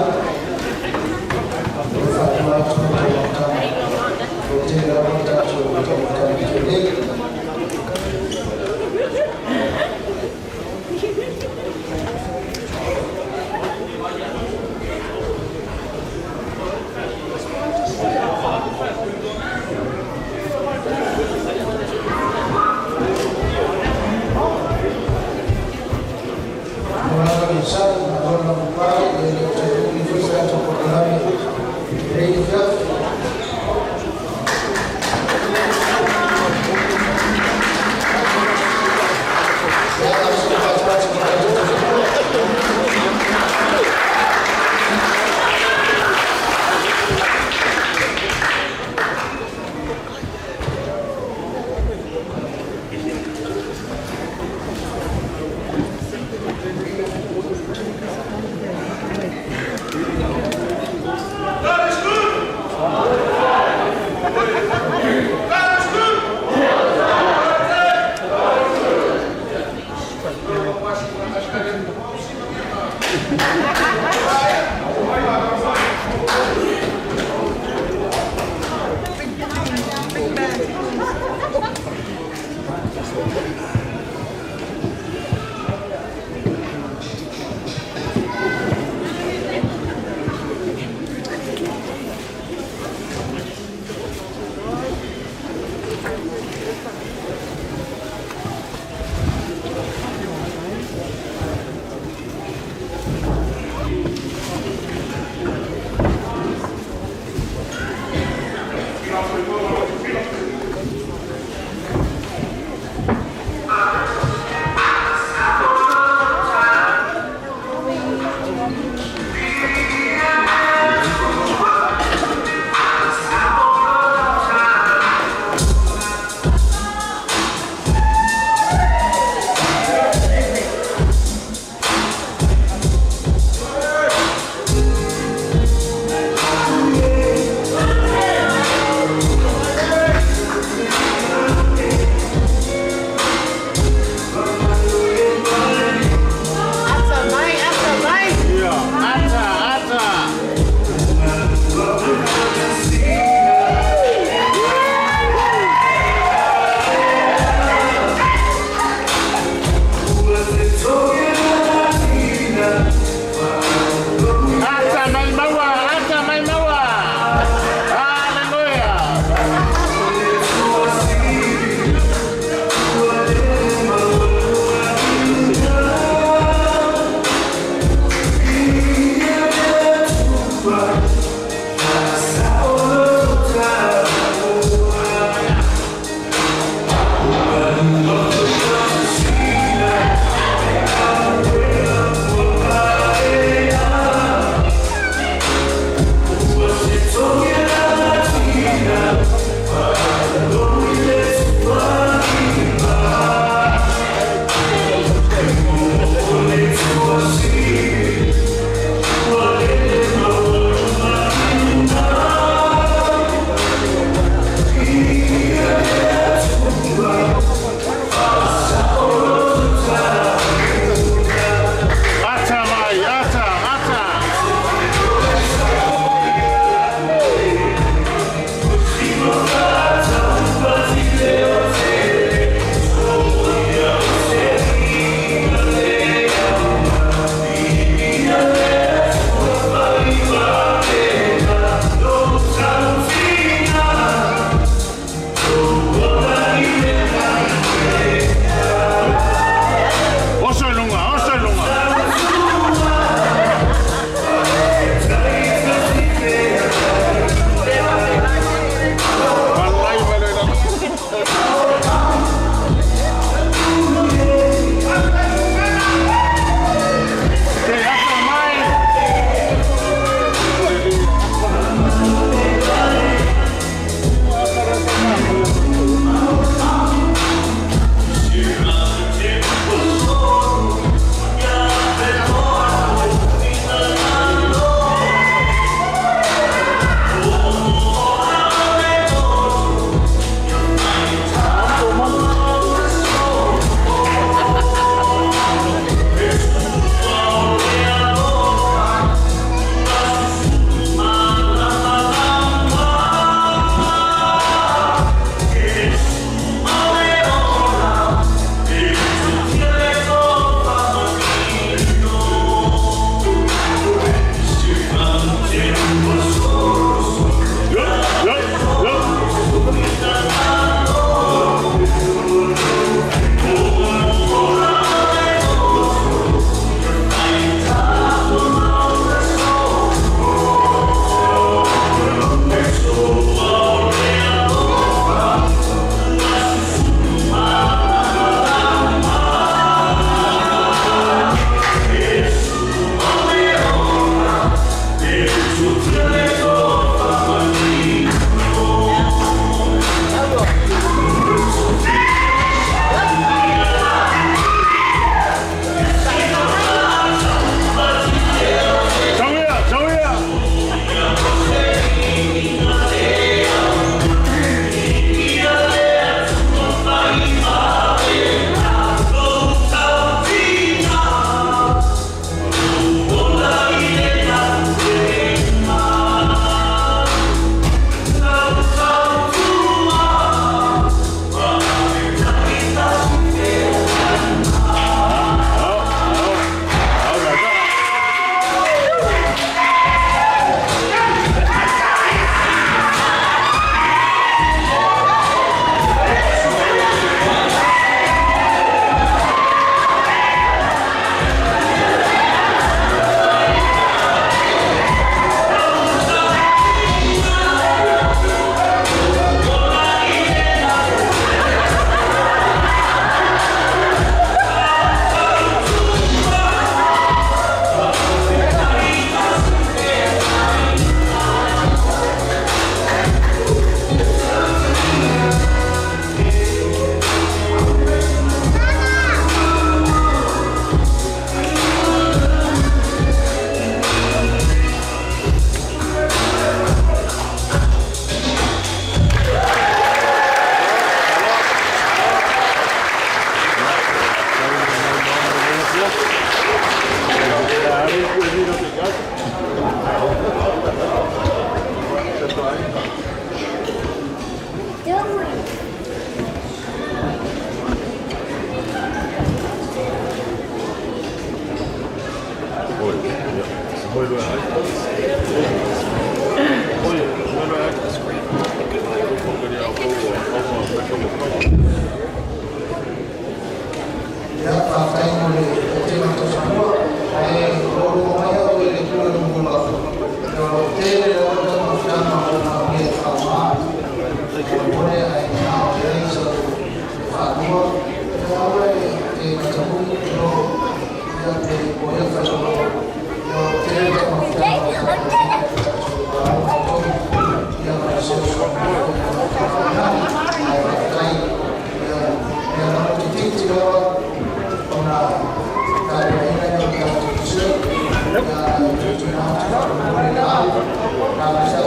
Ia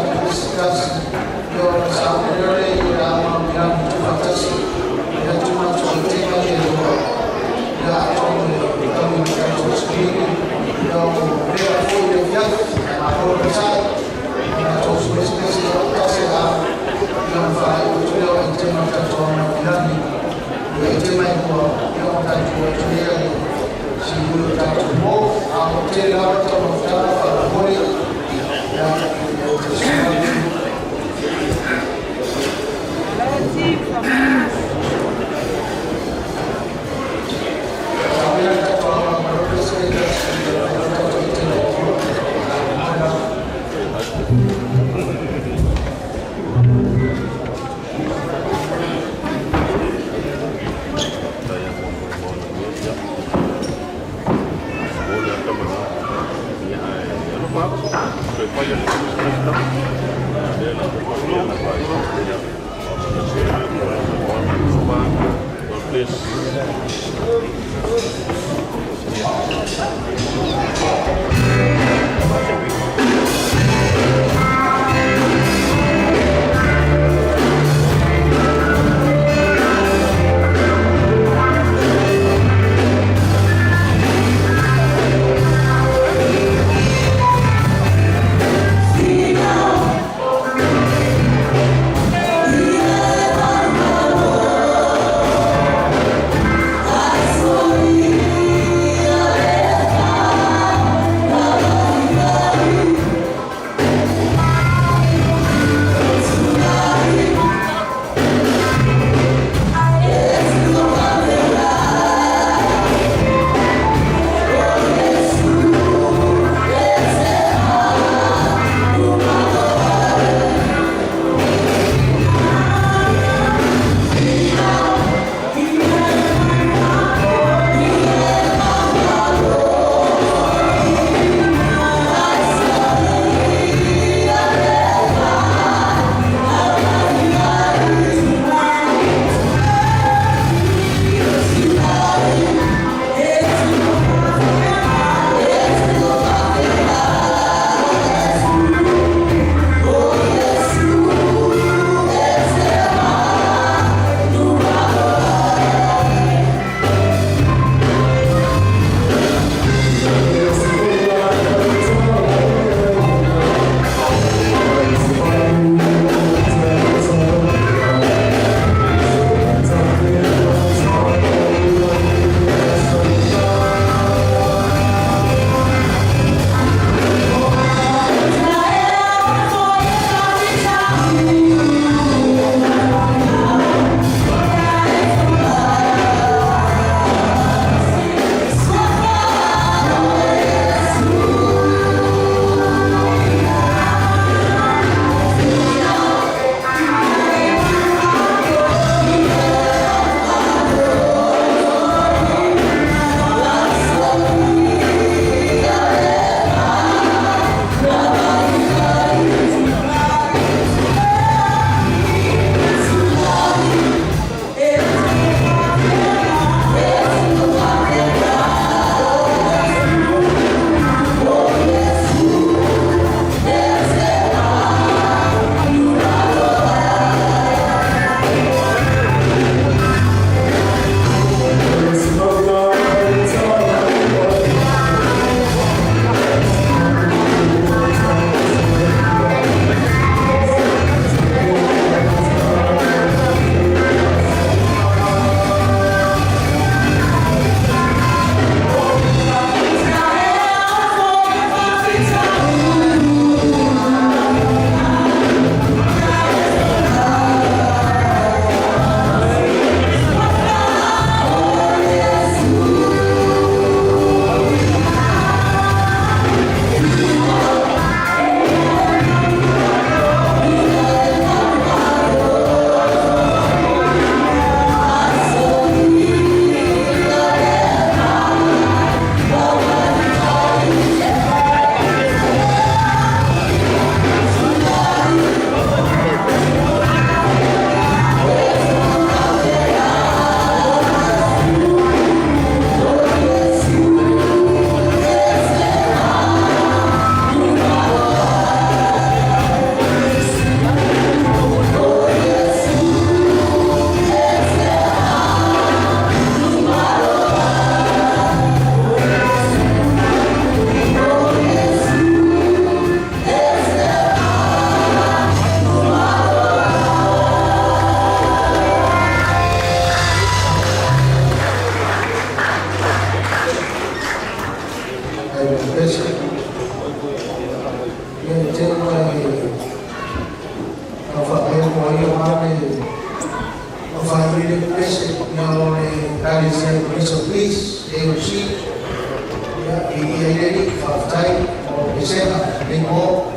Pesega lenei po.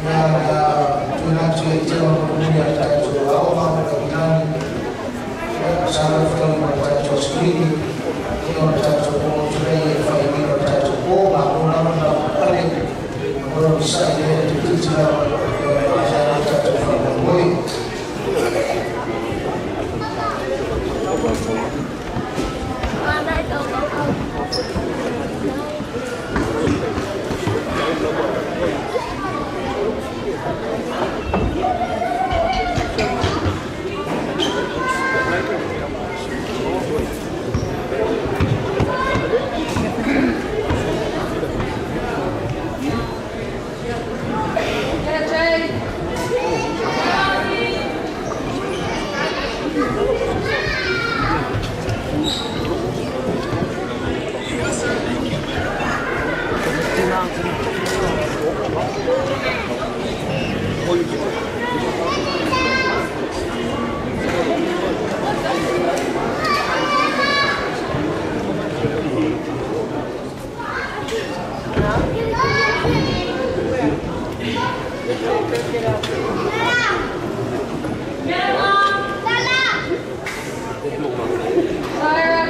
Na na tuuina atu ai te o mulimuli a le tatou aoga ma le kapitani, ia, sa lau fetaui ma le tatou asikilini, ia o le tatou oo atu lea i le faaiuina o le tatou po. Malo lava le lavapapale ma le onosai lea e toeitiiti lava e faasea ai le tatou faamoemoe. Get it, Jay. Get it, Mom. Lyra.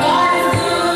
God is good.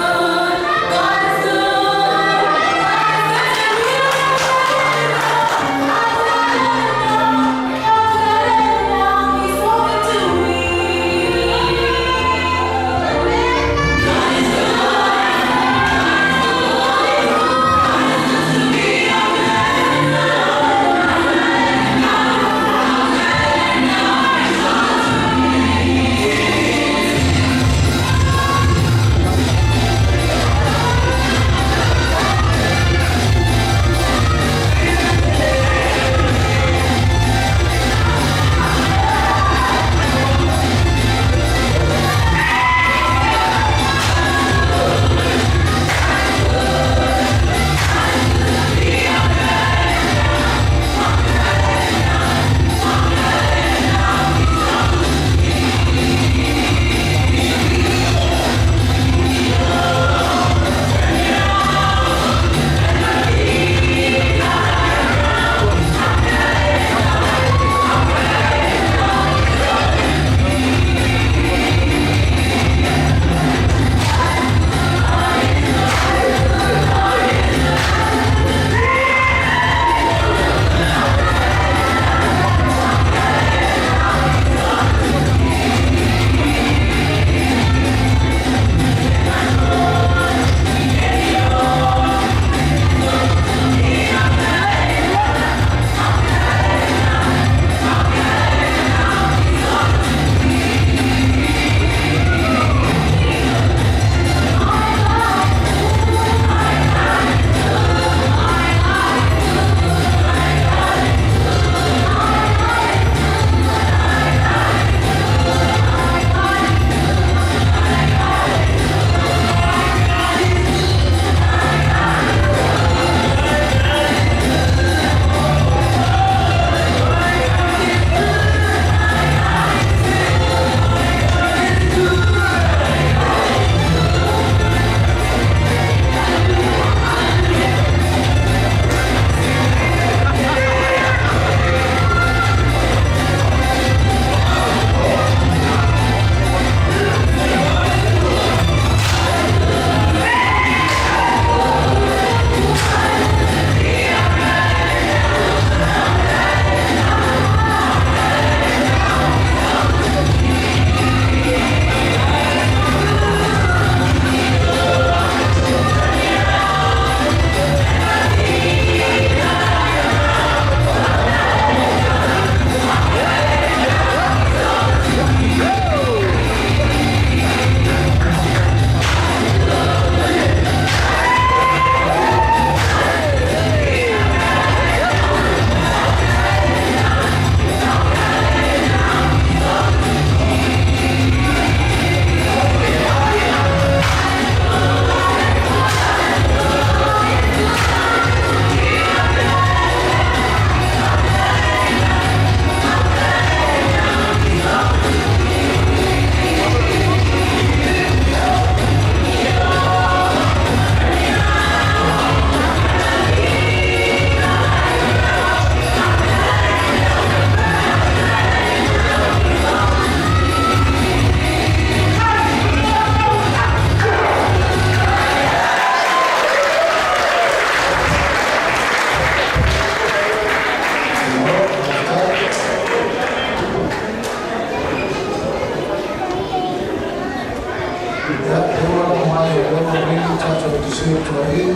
tatou dessert tuai,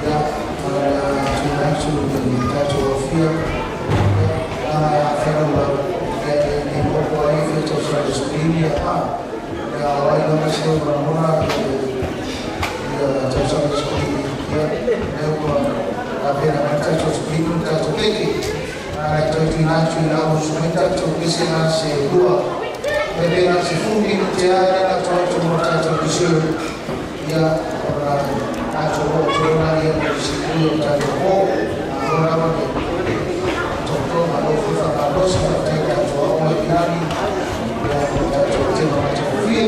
ia, ma o le a tuuina atu i le tatou aofia, ia, leaga afai lava, ia, e le maopoopo ai fia tausaga i le Supreme, ia, a, o le a ao ai lava se lagona i le ia tausaga i le Supreme, ia, lea ua tapena mai le tatou Supreme ma le tatou keke. A e toe tuuina atu i lau usu mai tatou pese na se lua, pe na se 10 minute lava lea na atu atu mo le tatou dessert, ia, ona tatou oo atu loa lea i le sikuli o le tatou po. Malo lava le totoa, malo foi faamalosi, faafetai i tatou aoga i lagi, ia, mo le tatou tino matagofie.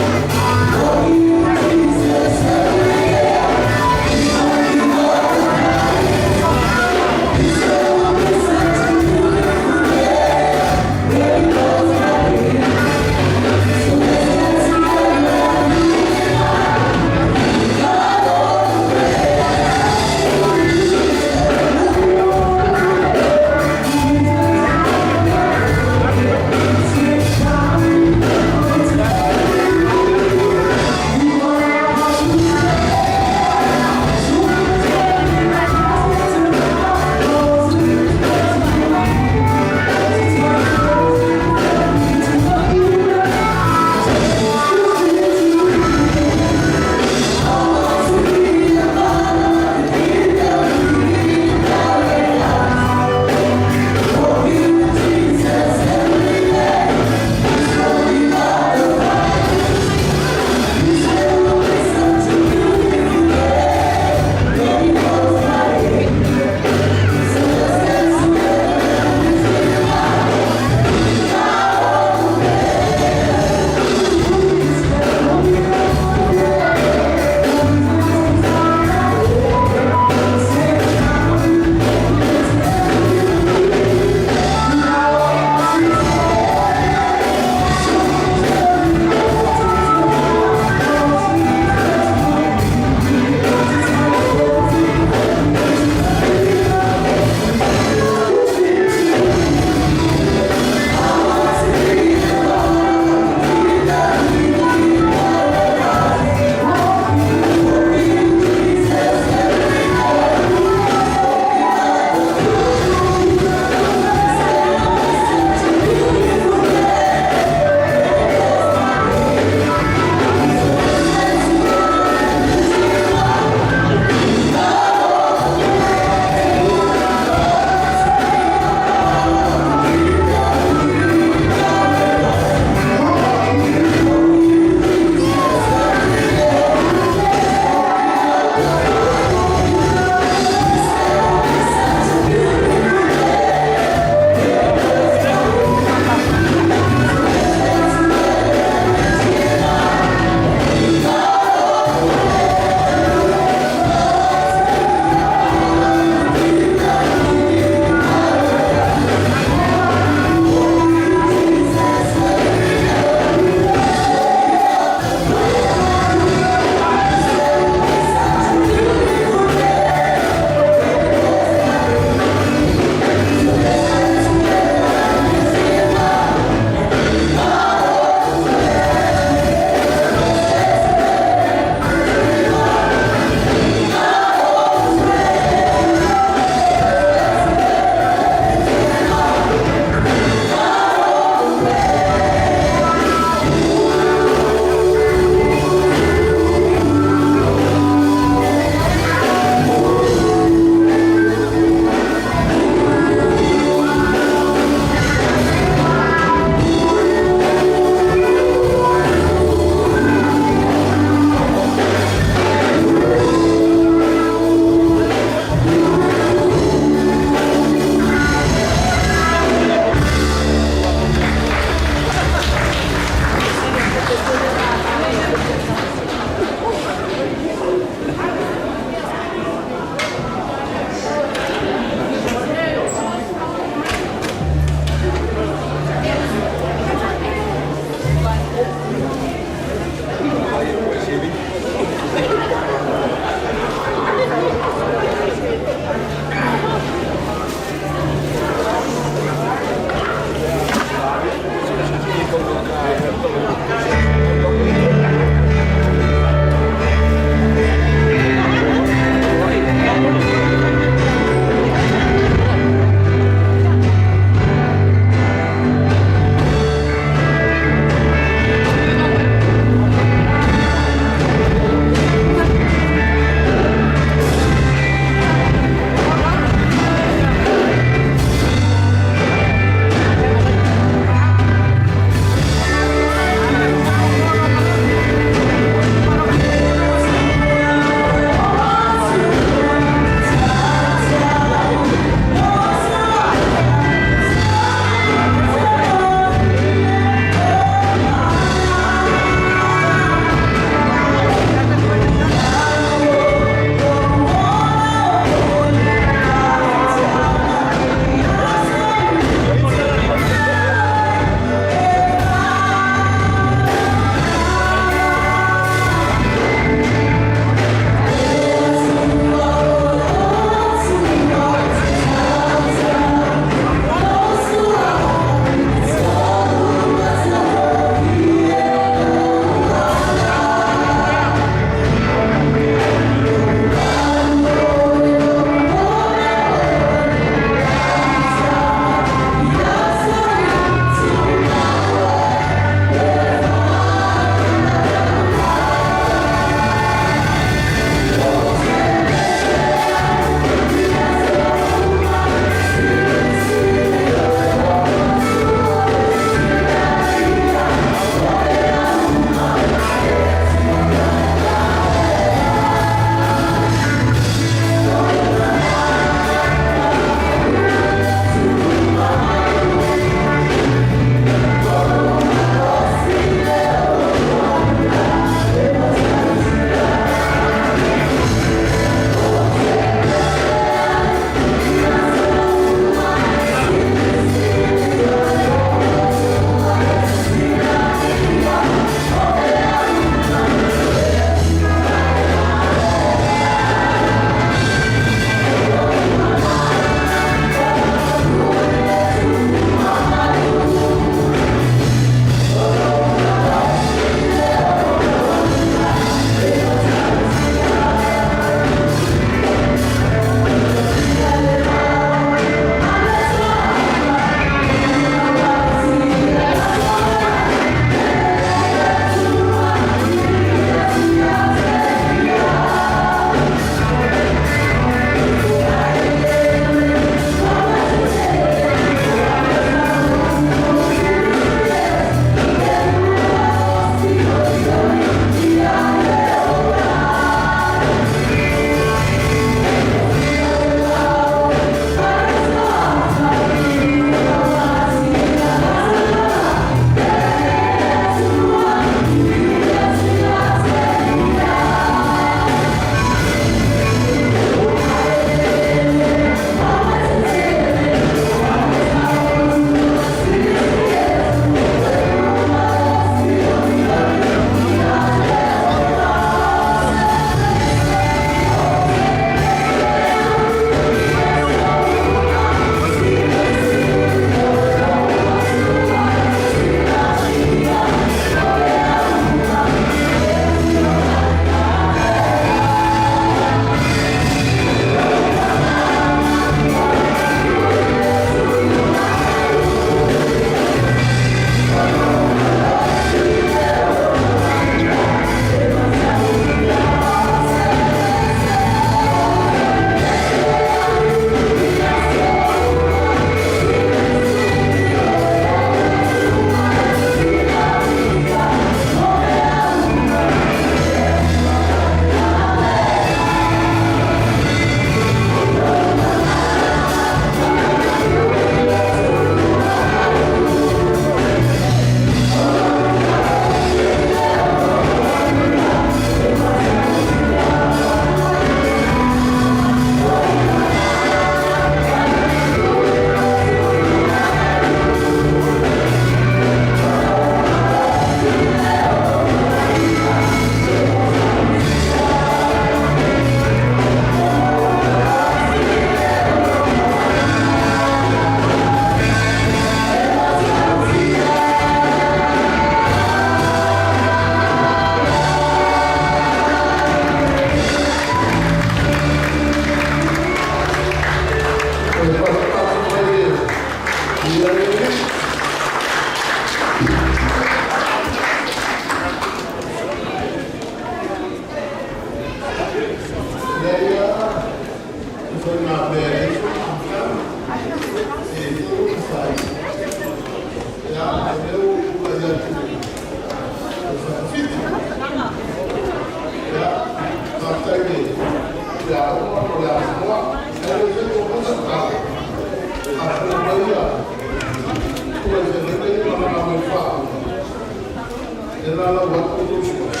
E lalau atu lou suafa.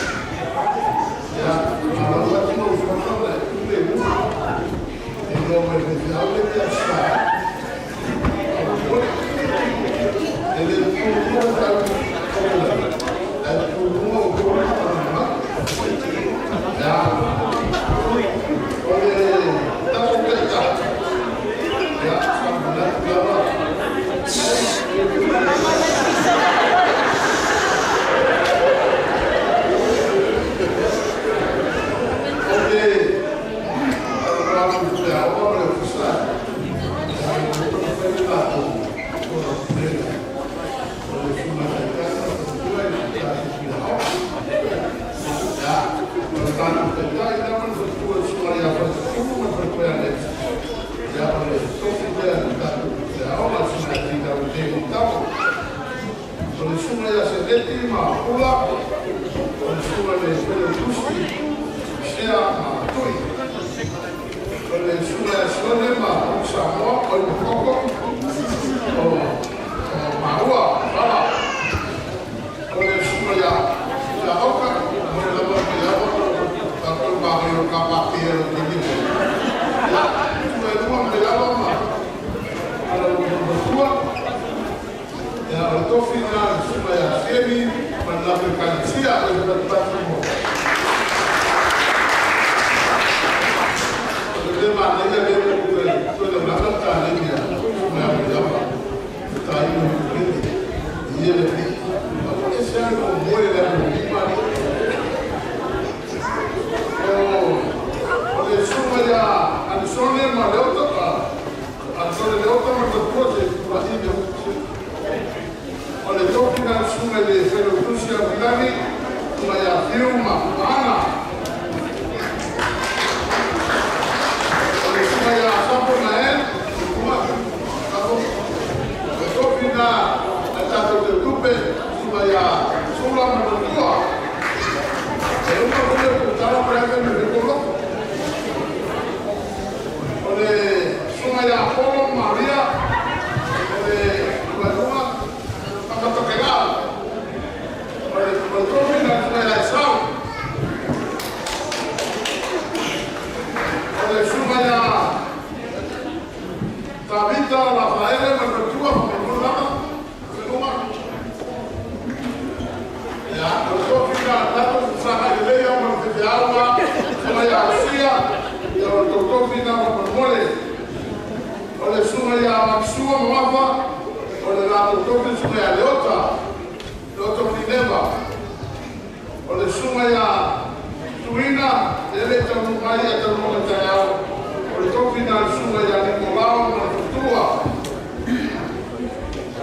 Ia, a lau atu lou suafa ona e pule i luga. E iloa mai le faifeau le mea sa ai. Faamolemole. E le tu i luga le tatou faipule, ae tu i luga outou ma faamanumanu. Ia, o le tatou taitai, ia, sa manatu lava. Ou te talanoa atu i le Faleaoga ma le Ofisa, ia, ua leva ona fai le latou taupulega o le Susuga Taitai ma le Faletua i le tatou Faleaoga. Ia, o le tatou Taitai lea ma le Faletua, le Susuga ia Faletutulu ma le Faletua ia Nancy, ia, o le tofi lea i le tatou Faleaoga, le Susuga ia Titau David Tabo. O le susuga ia Seleti ma Pula, o le susuga i le Failautusi Sea ma Tui, o le susuga ia Sione ma Upu Samoa, oi ma Koko, o maua Lala, o le susuga ia Oka, mo le lava o Maiava, tatou magaio ka pakia lo tini mo. Ia, susuga i luma Maiava ma ala matua. Ia, o le tofi lena i le susuga ia Siemi ma le latou Ekalesia o le patupatu mo. O le mea manaia lea ua ou toe laulala le taleni a le susuga ia Maiava, le taina o le pulele i ia le alii. Aua e ese lava le momoe o le alu lima alii. O le susuga ia Anisone ma Leota, Anisone Leota ma le faletua se tulai i le O le tofi na le susuga i le Failautusi a Milani, susuga ia Fiu ma Ana. O le susuga ia Sapo Nael, Sapo. O le tofi na a le tatou Teutupe, susuga ia Sula ma le faletua. E uma foi le tautala ma le ave me loko. O le susuga ia Apolo ma Maria, o le tulaga Amatokelau. O le tofi na le susuga ia Esau. O le susuga ia Tavita Rafaele ma le faletua, faamolemole lava, Feluma. Ia, o le tofi na tatou sagai lelei au ma le faifeau ma susuga ia Osia. Ia, o le tou tofi na faamolemole. O le susuga ia Matisua ma Mafa, o le latou tofi le susuga ia Leota, Leota Pineva. O le susuga ia Tuina, e le i taunuu mai ae taunuu mai taeao. O le tofi na le susuga ia Nikolao ma le faletua.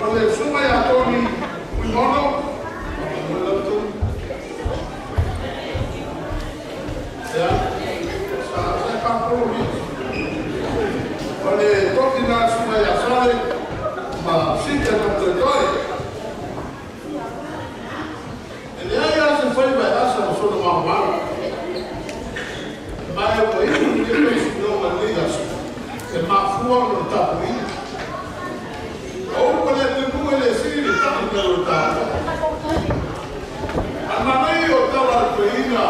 O le susuga ia Toni Fuimono, faamolemole lava Toni. Ia, sa sa e papolo ni. O le tofi na le susuga ia Sale ma Sita na Toetoe. E leai lava se faiva e asa ma sona maumau. Ma e ua iu lenei faamasinoga i lenei aso, e mafua ona le tapuaiga. O upu a le atunuu e le sili le taʻu nai lo le taua. A manaia o tala a le toeaina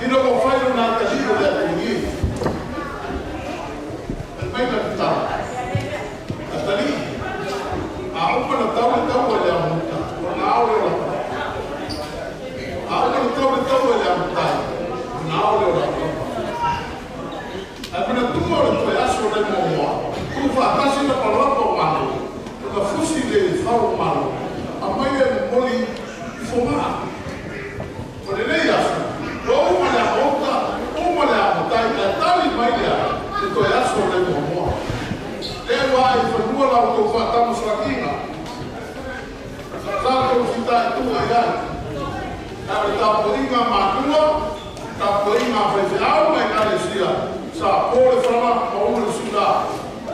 ina ua fai lona atalii o le atunuu. Fai mai lana tala, Atalii, a uma ona tau le taua i le amuta, ona ao lea o lapalapa. A uma ona tau le taua i le amutai, ona ao lea o lapalapa. Ae manatua o le toe aso nai Moamoa, tuufaatasi lapalapa o Malo, ona fusi lea i le fau o Malo, aumai e momoli i Fogaa. O lenei aso, ua uma le amouta, uma le amotai, ae tali mai lea le toe aso nai Moamoa. Lea ua ae i fanua la outou faatamasoaliiga, sa outou fitaituga i ai. Ae o le tapuaiga a matua, tapuaiga a faifeau ma Ekalesia, sa po le fala ma uma le sula,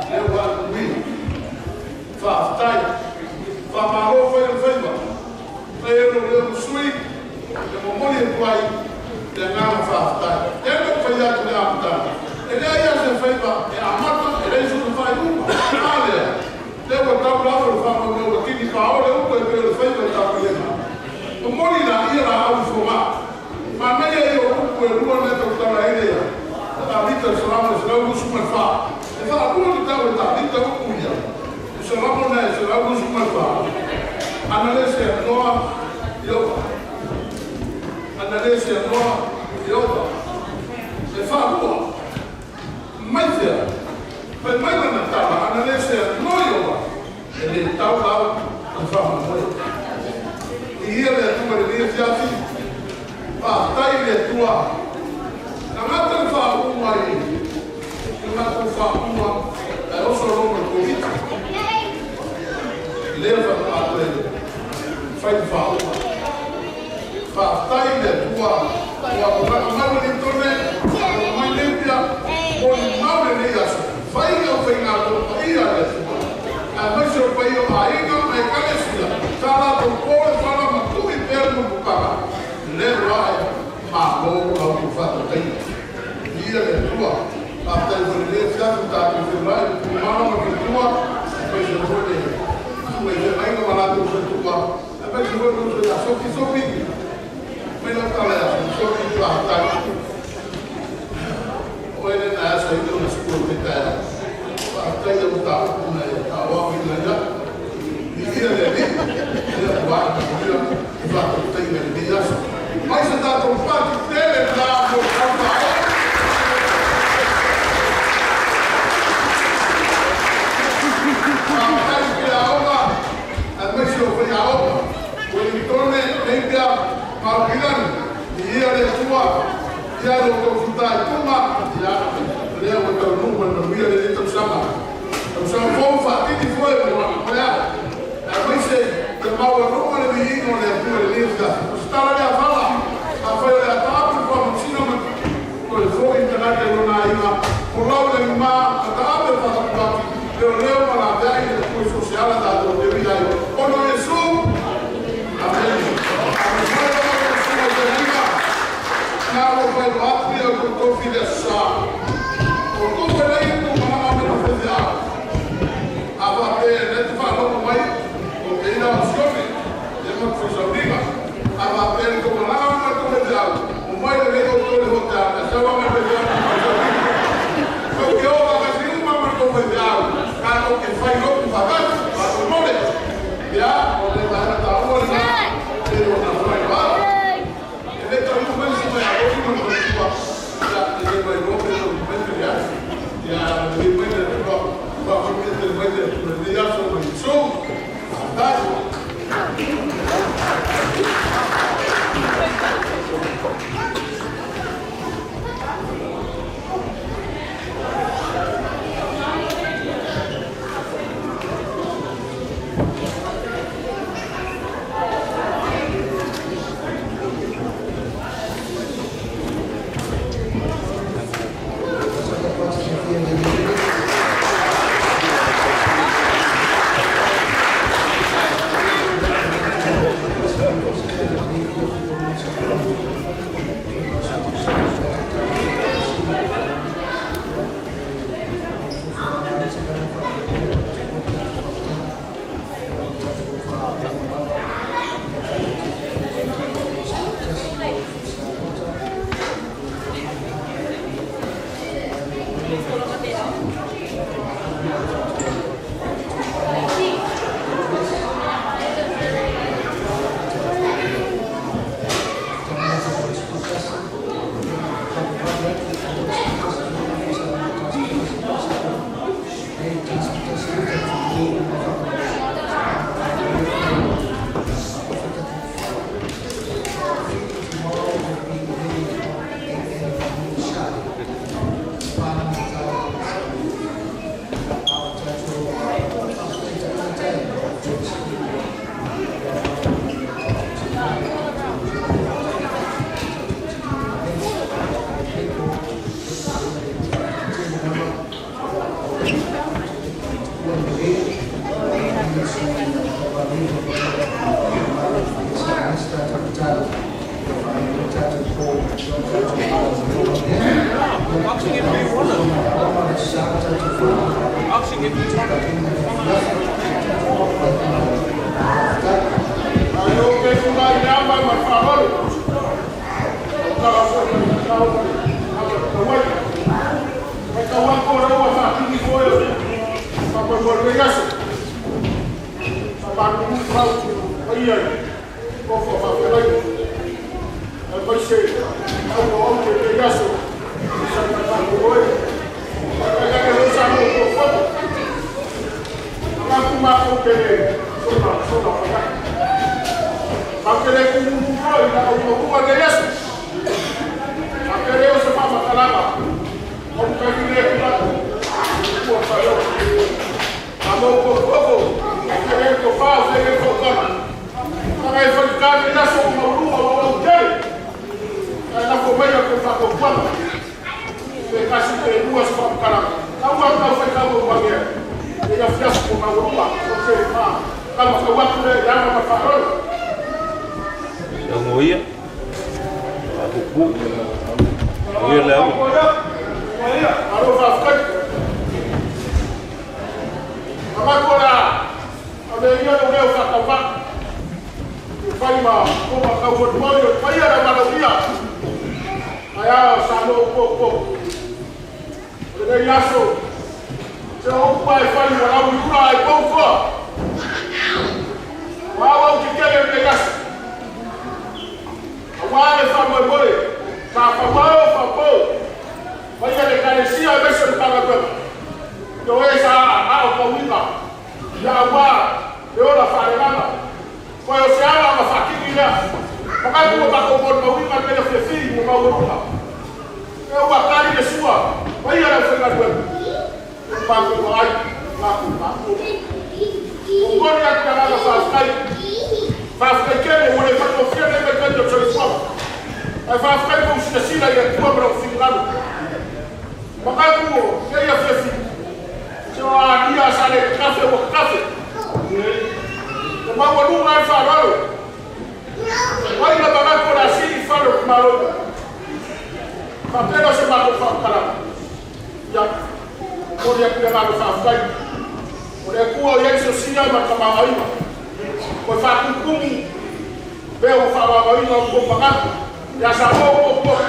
lea ua ae manuia. Faafetai. Faamalo fai o le faiva. Fai ai lou leo ma sui e momoli atu ai le agaga faafetai. E le o fai atu le amataga, e leai lava se faiva e amata, e leai sona faaiuga. A lea, lea ua tau lava le faamaumauga kini paole upu e pei o le faiva i tapulega. seanoa, Ieova. Ana le seanoa, Ieova. E faalua, mai fea? Fai mai lana tala, ana le seanoa Ieova, e le tau lau ma le faamoemoe. Viia le Atua i lenei afiafi. Faafetai i le Atua. Na gata le faauuga i le matou faauuga ae oso loa ma le Koviti. Lea faatoa toe fai le faauuga. Faafetai i le Atua ua malaga mai Ueligitone, malaga mai Libya, molimau lenei aso, fai le aufaigaluega paia a le Atua, aemaise o le paia o aiga ma Ekalesia, sa latou po le fala ma tui pea le mulimupaga, lea ua ae, malo la outou faatautaia. Viia le Atua. Faafetai foi i lenei afiafi ua tatou feiloai i le Tumala ma le Faletua, aemaise foi le Susuga i Feagaiga ma latou faletua, aemaise foi le uso ia Sofi. Sofi, mai lau tala ia Sofi. Sofi, faafetai. O oe lea na e asaina ona sukua i tai taeao. Faafetai i au mataupu na e aoaoina ai au. Viia le Alii, lea ua ae manuia le faatautaiga i lenei aso. Mai se tatou pati tele lena mo le tauvae. Faafetai i faiaoga aemaise o faiaoga. Ueligitone, Napier, ma Aukilani, viia le Atua ia lo outou fitaituga, ia lea ua taunuu ma le manuia lenei tausaga. Tausaga fou faatini foe mo moe ae, aemaise ia maualuga le viiga o le Atua i lenei afiafi. O se tala lea vala, afai o le a taape le faamasina ma toe foi le tagata i lona aiga, folau i lagima, ma taape le faatapulati, leoleo ma laveai le Atua i so o se ala tatou te ui ai. Ona o Iesu! Amene. Amene mai lava lau Susuga i Feagaiga, na ua faailoa atu ia outou tofi i le Aso Sa. O outou felei e tou malaga mai ma faifeau. A faapea lea te faalogo mai, o te ila o Sione, ia ma te faisauniga. A faapea le tou malaga ma le tou faifeau, omai lelei outou i le hotel, ae sau lava le faifeau ma le faisauniga. Tou te o faatasi uma ma le tou faifeau, tatou te fai lotu faatasi, faamolemole. Ia, o le vaega taua lena, e le o na faailoa atu. E le taunuu mai le susuga ia Rosi ma le faletua, ia, e le mailoa pe taunuu mai pe leai. Ia, agalelei mai le Atua, faamanuia tele mai le Atua i lenei aso ma Iesu. Faafetai. Malo pe tulai le ava ma le faaaloalo. O tala foi o le tatau o le ava tatau ai. Matau atu o lea ua faatini foi o le faamoemoe o lenei aso. Faamalulu lau paia i Tofa faafeagaiga, aemaise au o au lenei aso i sa tatou oe. Faataitane lou sa mo fuafuaga. Manatu matou te le sola sola faiaʻi. Matou te le tumutumu i la outou lenei aso. Faapea lea o se faamatalaga o le taimi lea tulai i tua o Saioa. A mo fuafuaga, o fea le tofa, o fea le faautaga. Faga e faigata lenei aso ua maulua ua lautele. Ae lafo maia tou faatuatuaga. Pe tasi pe lua se faamatalaga, tau lava tau fai tau ou age ai i afiafi ua maualuga o te ma tau tau atu lea i aga ma faaaloalo. Logoia, faapuupuu, logoia le ava. Malo faafetai. Manatu o le a ave ia lou leo faatauvaa e fai ma koma taumolimoli o le paia o le aumalaumia. Ae a o Samoa ua poupou. O lenei aso, se o upu lava e fai ua lau i ula ae pou toa. Ua auau tetele lenei aso. Aua le faamoemoe, sa fauao faapou, faia le Ekalesia aemaise o le Matagaluega. I o e sa aotauina ia aua le ola faaleagaga. Toe o se ala ona faatini lea. Manatu ua matou molimauina lenei afiafi ua maualuga. E ua tali le sua mai a le aufaigaluega o le matou vaai matou matou. Momoli atu le agaga faafetai. Faafetai tele ua le faigofie lenei vaitaimi o le soifuaga. Ae faafetai ua ou silasila i le Atua ma lou finagalo. Manatu o kēia afiafi, se o alia sa le tatafe ua tatafe. Ua maualuga ai le faaaloalo. Mai na manatu o le a sii i fale o le tamaloina. Faapea lea o se matou faamatalaga. Ia, momoli atu le agaga faafetai. O le Atua o i ai sosia ma le tamaoaiga. Toe faatumutumu mea ua faaoaogaina o tou manatu ia Samoa ua potopoto,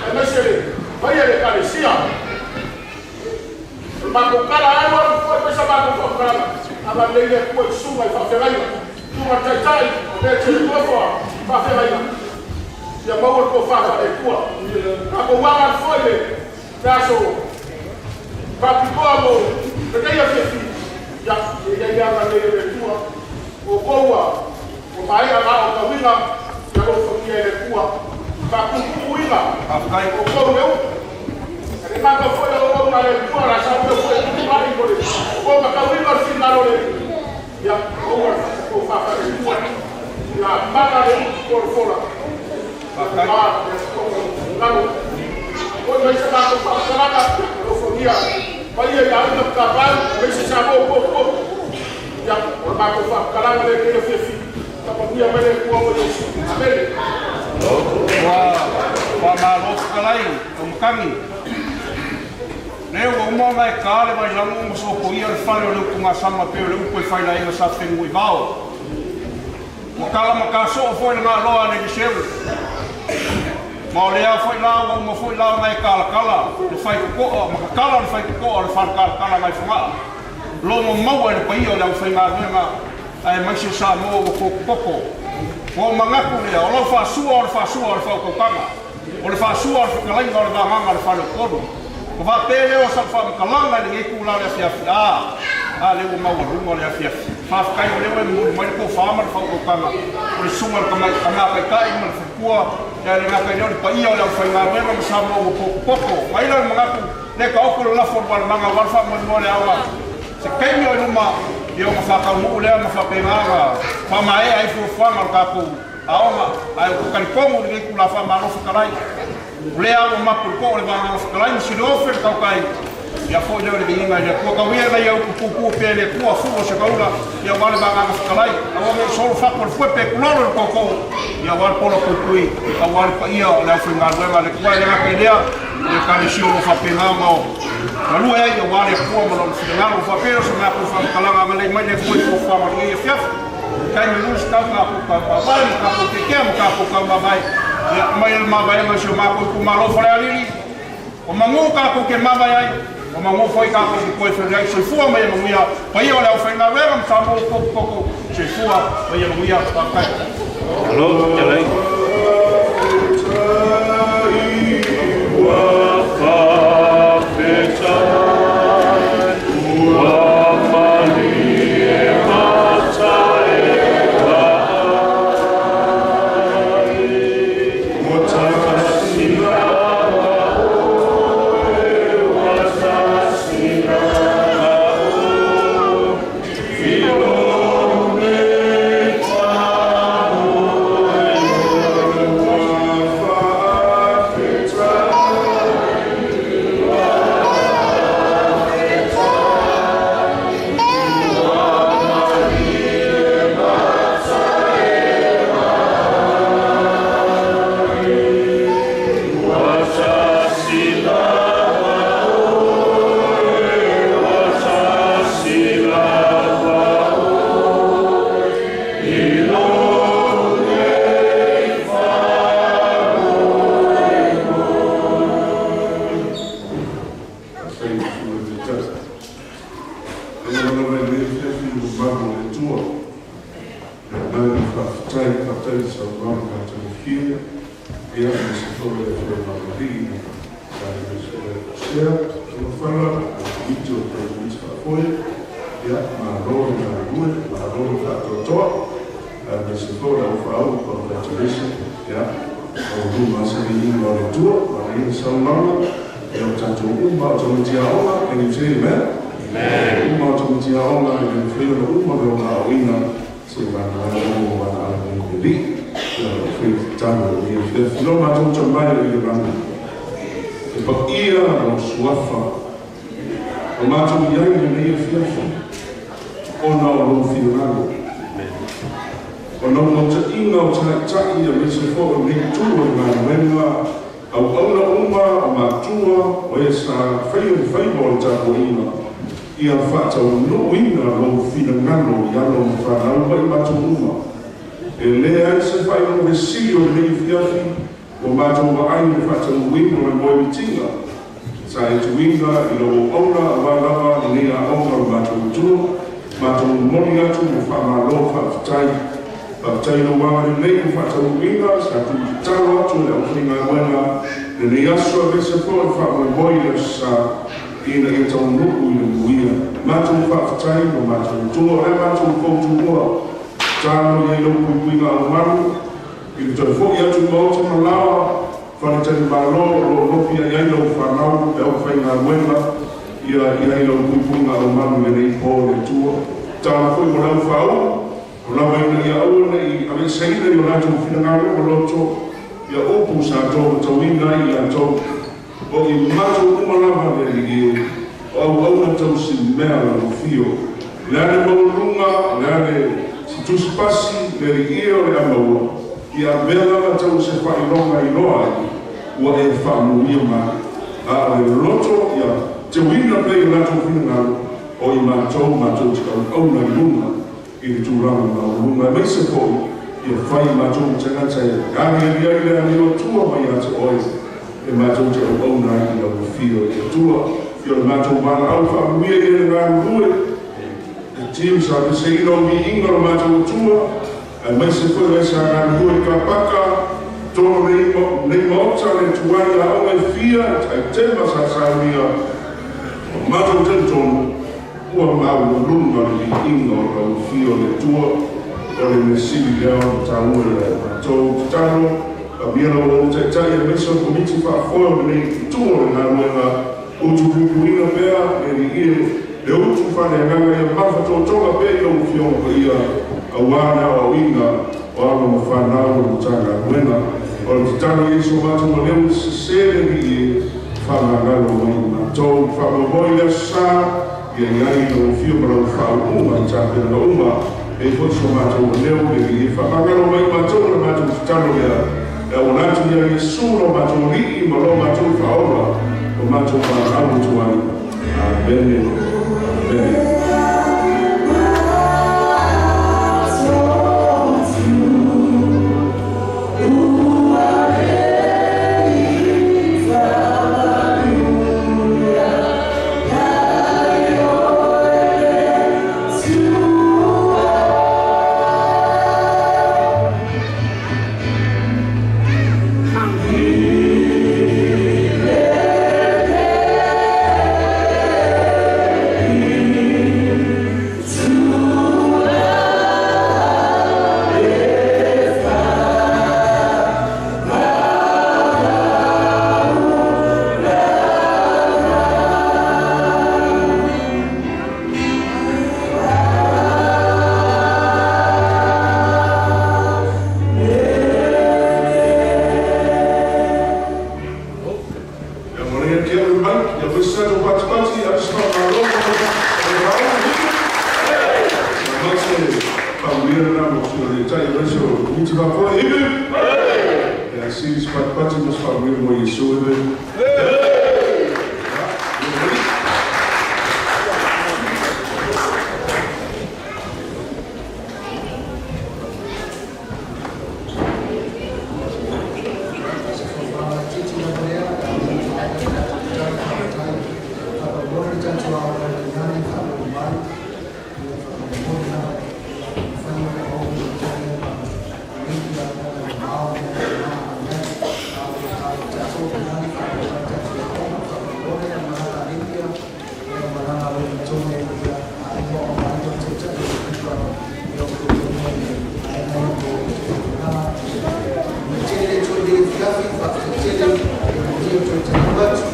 aemaise le paia i le Ekalesia. O le matou tala, alu alu foi mai sa matou faamatalaga, agalelei le Atua i susuga i faafeagaiga, susuga i le Taitai, o mea tele tofa faafeagaiga, ia maua le tofa faale-Atua. Tatou aga atu foi le le aso faapitoa mo lenei afiafi, ia, ia i ai le agalelei o le Atua, outou ua Ua maea la aotauina i alofagia e le Atua, faatutuuina outou le upu. E le gata foi o auauna a le Atua, la sa ua foi tutulai mo le tuamatauina o le finagalo o le Alii. Ia, maua le tofa faale-Atua, ia mana le upu folafola. Ua le finagalo. Foi mai se matou faamatalaga, alofagia paia i aiga ma tapaau, aemaise Samoa ua potopoto. Ia, o le matou faamatalaga lea i lenei afiafi. Faamanuia mai le Atua mo Iesu. Amene. Ua faamalo fetalai Taumatagi. Lea ua uma ona e ta le vailago ma sopoia le fale o le utugasama pei o le upu e fai le aiga sa Fenunuivao. Ua tala ma ta soo foi le galoa a le Eliseu. Ma o lea foi la ua uma foi la ona e talatala le faitotoa ma tatala le faitotoa o le fale talatala nai Fogaa. Logo maua e le paia o le aufaigaluega aemaise Samoa ua potopoto. Ua ou manatu lea, o lau faasua o le faasua o le faautautaga, o le faasua o le fetalaiga o le vagaga o le fale o tolu. Ua faapea lea o sau faamatalaga i lenei itula o le afiafi, a, a lea ua maualuga le afiafi. Faafetai o lea ua e momoli mai le tofa ma le faautautaga o le susuga i le Tama Taitai ma le Faletua, ae le gata i lea o le paia o le aufaigaluega ma Samoa ua potopoto. Mai la le manatu, Le taoto le lafo o le valemaga aua le faamoemoe o le aoga se taimi o i luma ia ona faataunuu lea ma faapena ona faamaea ai fuafuaga o le tatou aoga. Ae ou te talitonu i lenei itula faamalo fetalai, o lea ua mapu i le too o le vagaga fetalai ma sileofe le tautai ia foi lea o le viiga i le Atua. Tau ia nai au upu puupuu pea i le Atua, fulu o se gaula ia aua le vagaga fetalai. Aua ne i solo fatu o le fuepe tulolo i le tootoo ia aua le pola puipui aua le paia o le aufaigaluega a le Atua. E le gata i lea, O le Ekalesia o lo o faapena ona galue ai aua le Atua ma Lona finagalo. Ua faapea o se matou faamatalaga agalelei mai le Atua i fuafuaga o lenei afiafi. Taimi 20 tatou taumavae ma tatou tietia ma tatou taumavae ia aumai le mavaega i si o matou itumalo o Falealili. O manu tatou te mavae ai, o manu foi tatou te toe feiloai. Soifua ma ia manuia paia o le aufaigaluega ma Samoa ua potopoto. Soifua ma ia manuia. Faafetai. Malo, talai. Faafoe, hip hip! Ia sili se patipati ma se faamanuiaga mo Iesu, hip hip! Se fofoga laitiiti lava lea, a o le tulaga i le tatou tatalo faafetai, faamolemole le tatou aoga i le inane faamalu mai, ia faamolemole lava, e mafai ona oo i totonu ma lenei aoga e mamao mea e mama mai ai. A o le tatalo i tatou inane faamalu mai le tatou aoga, faamolemole le malaga a Lipia, ia malaga a Wellingtone, ia aiga o Maria o Taitai o le Kipa, ia o totonu o le vaega ia mo tulaga. Manuia tele le Atua i lenei afiafi, faafetai tele, ia manuia le toe talanoa atu.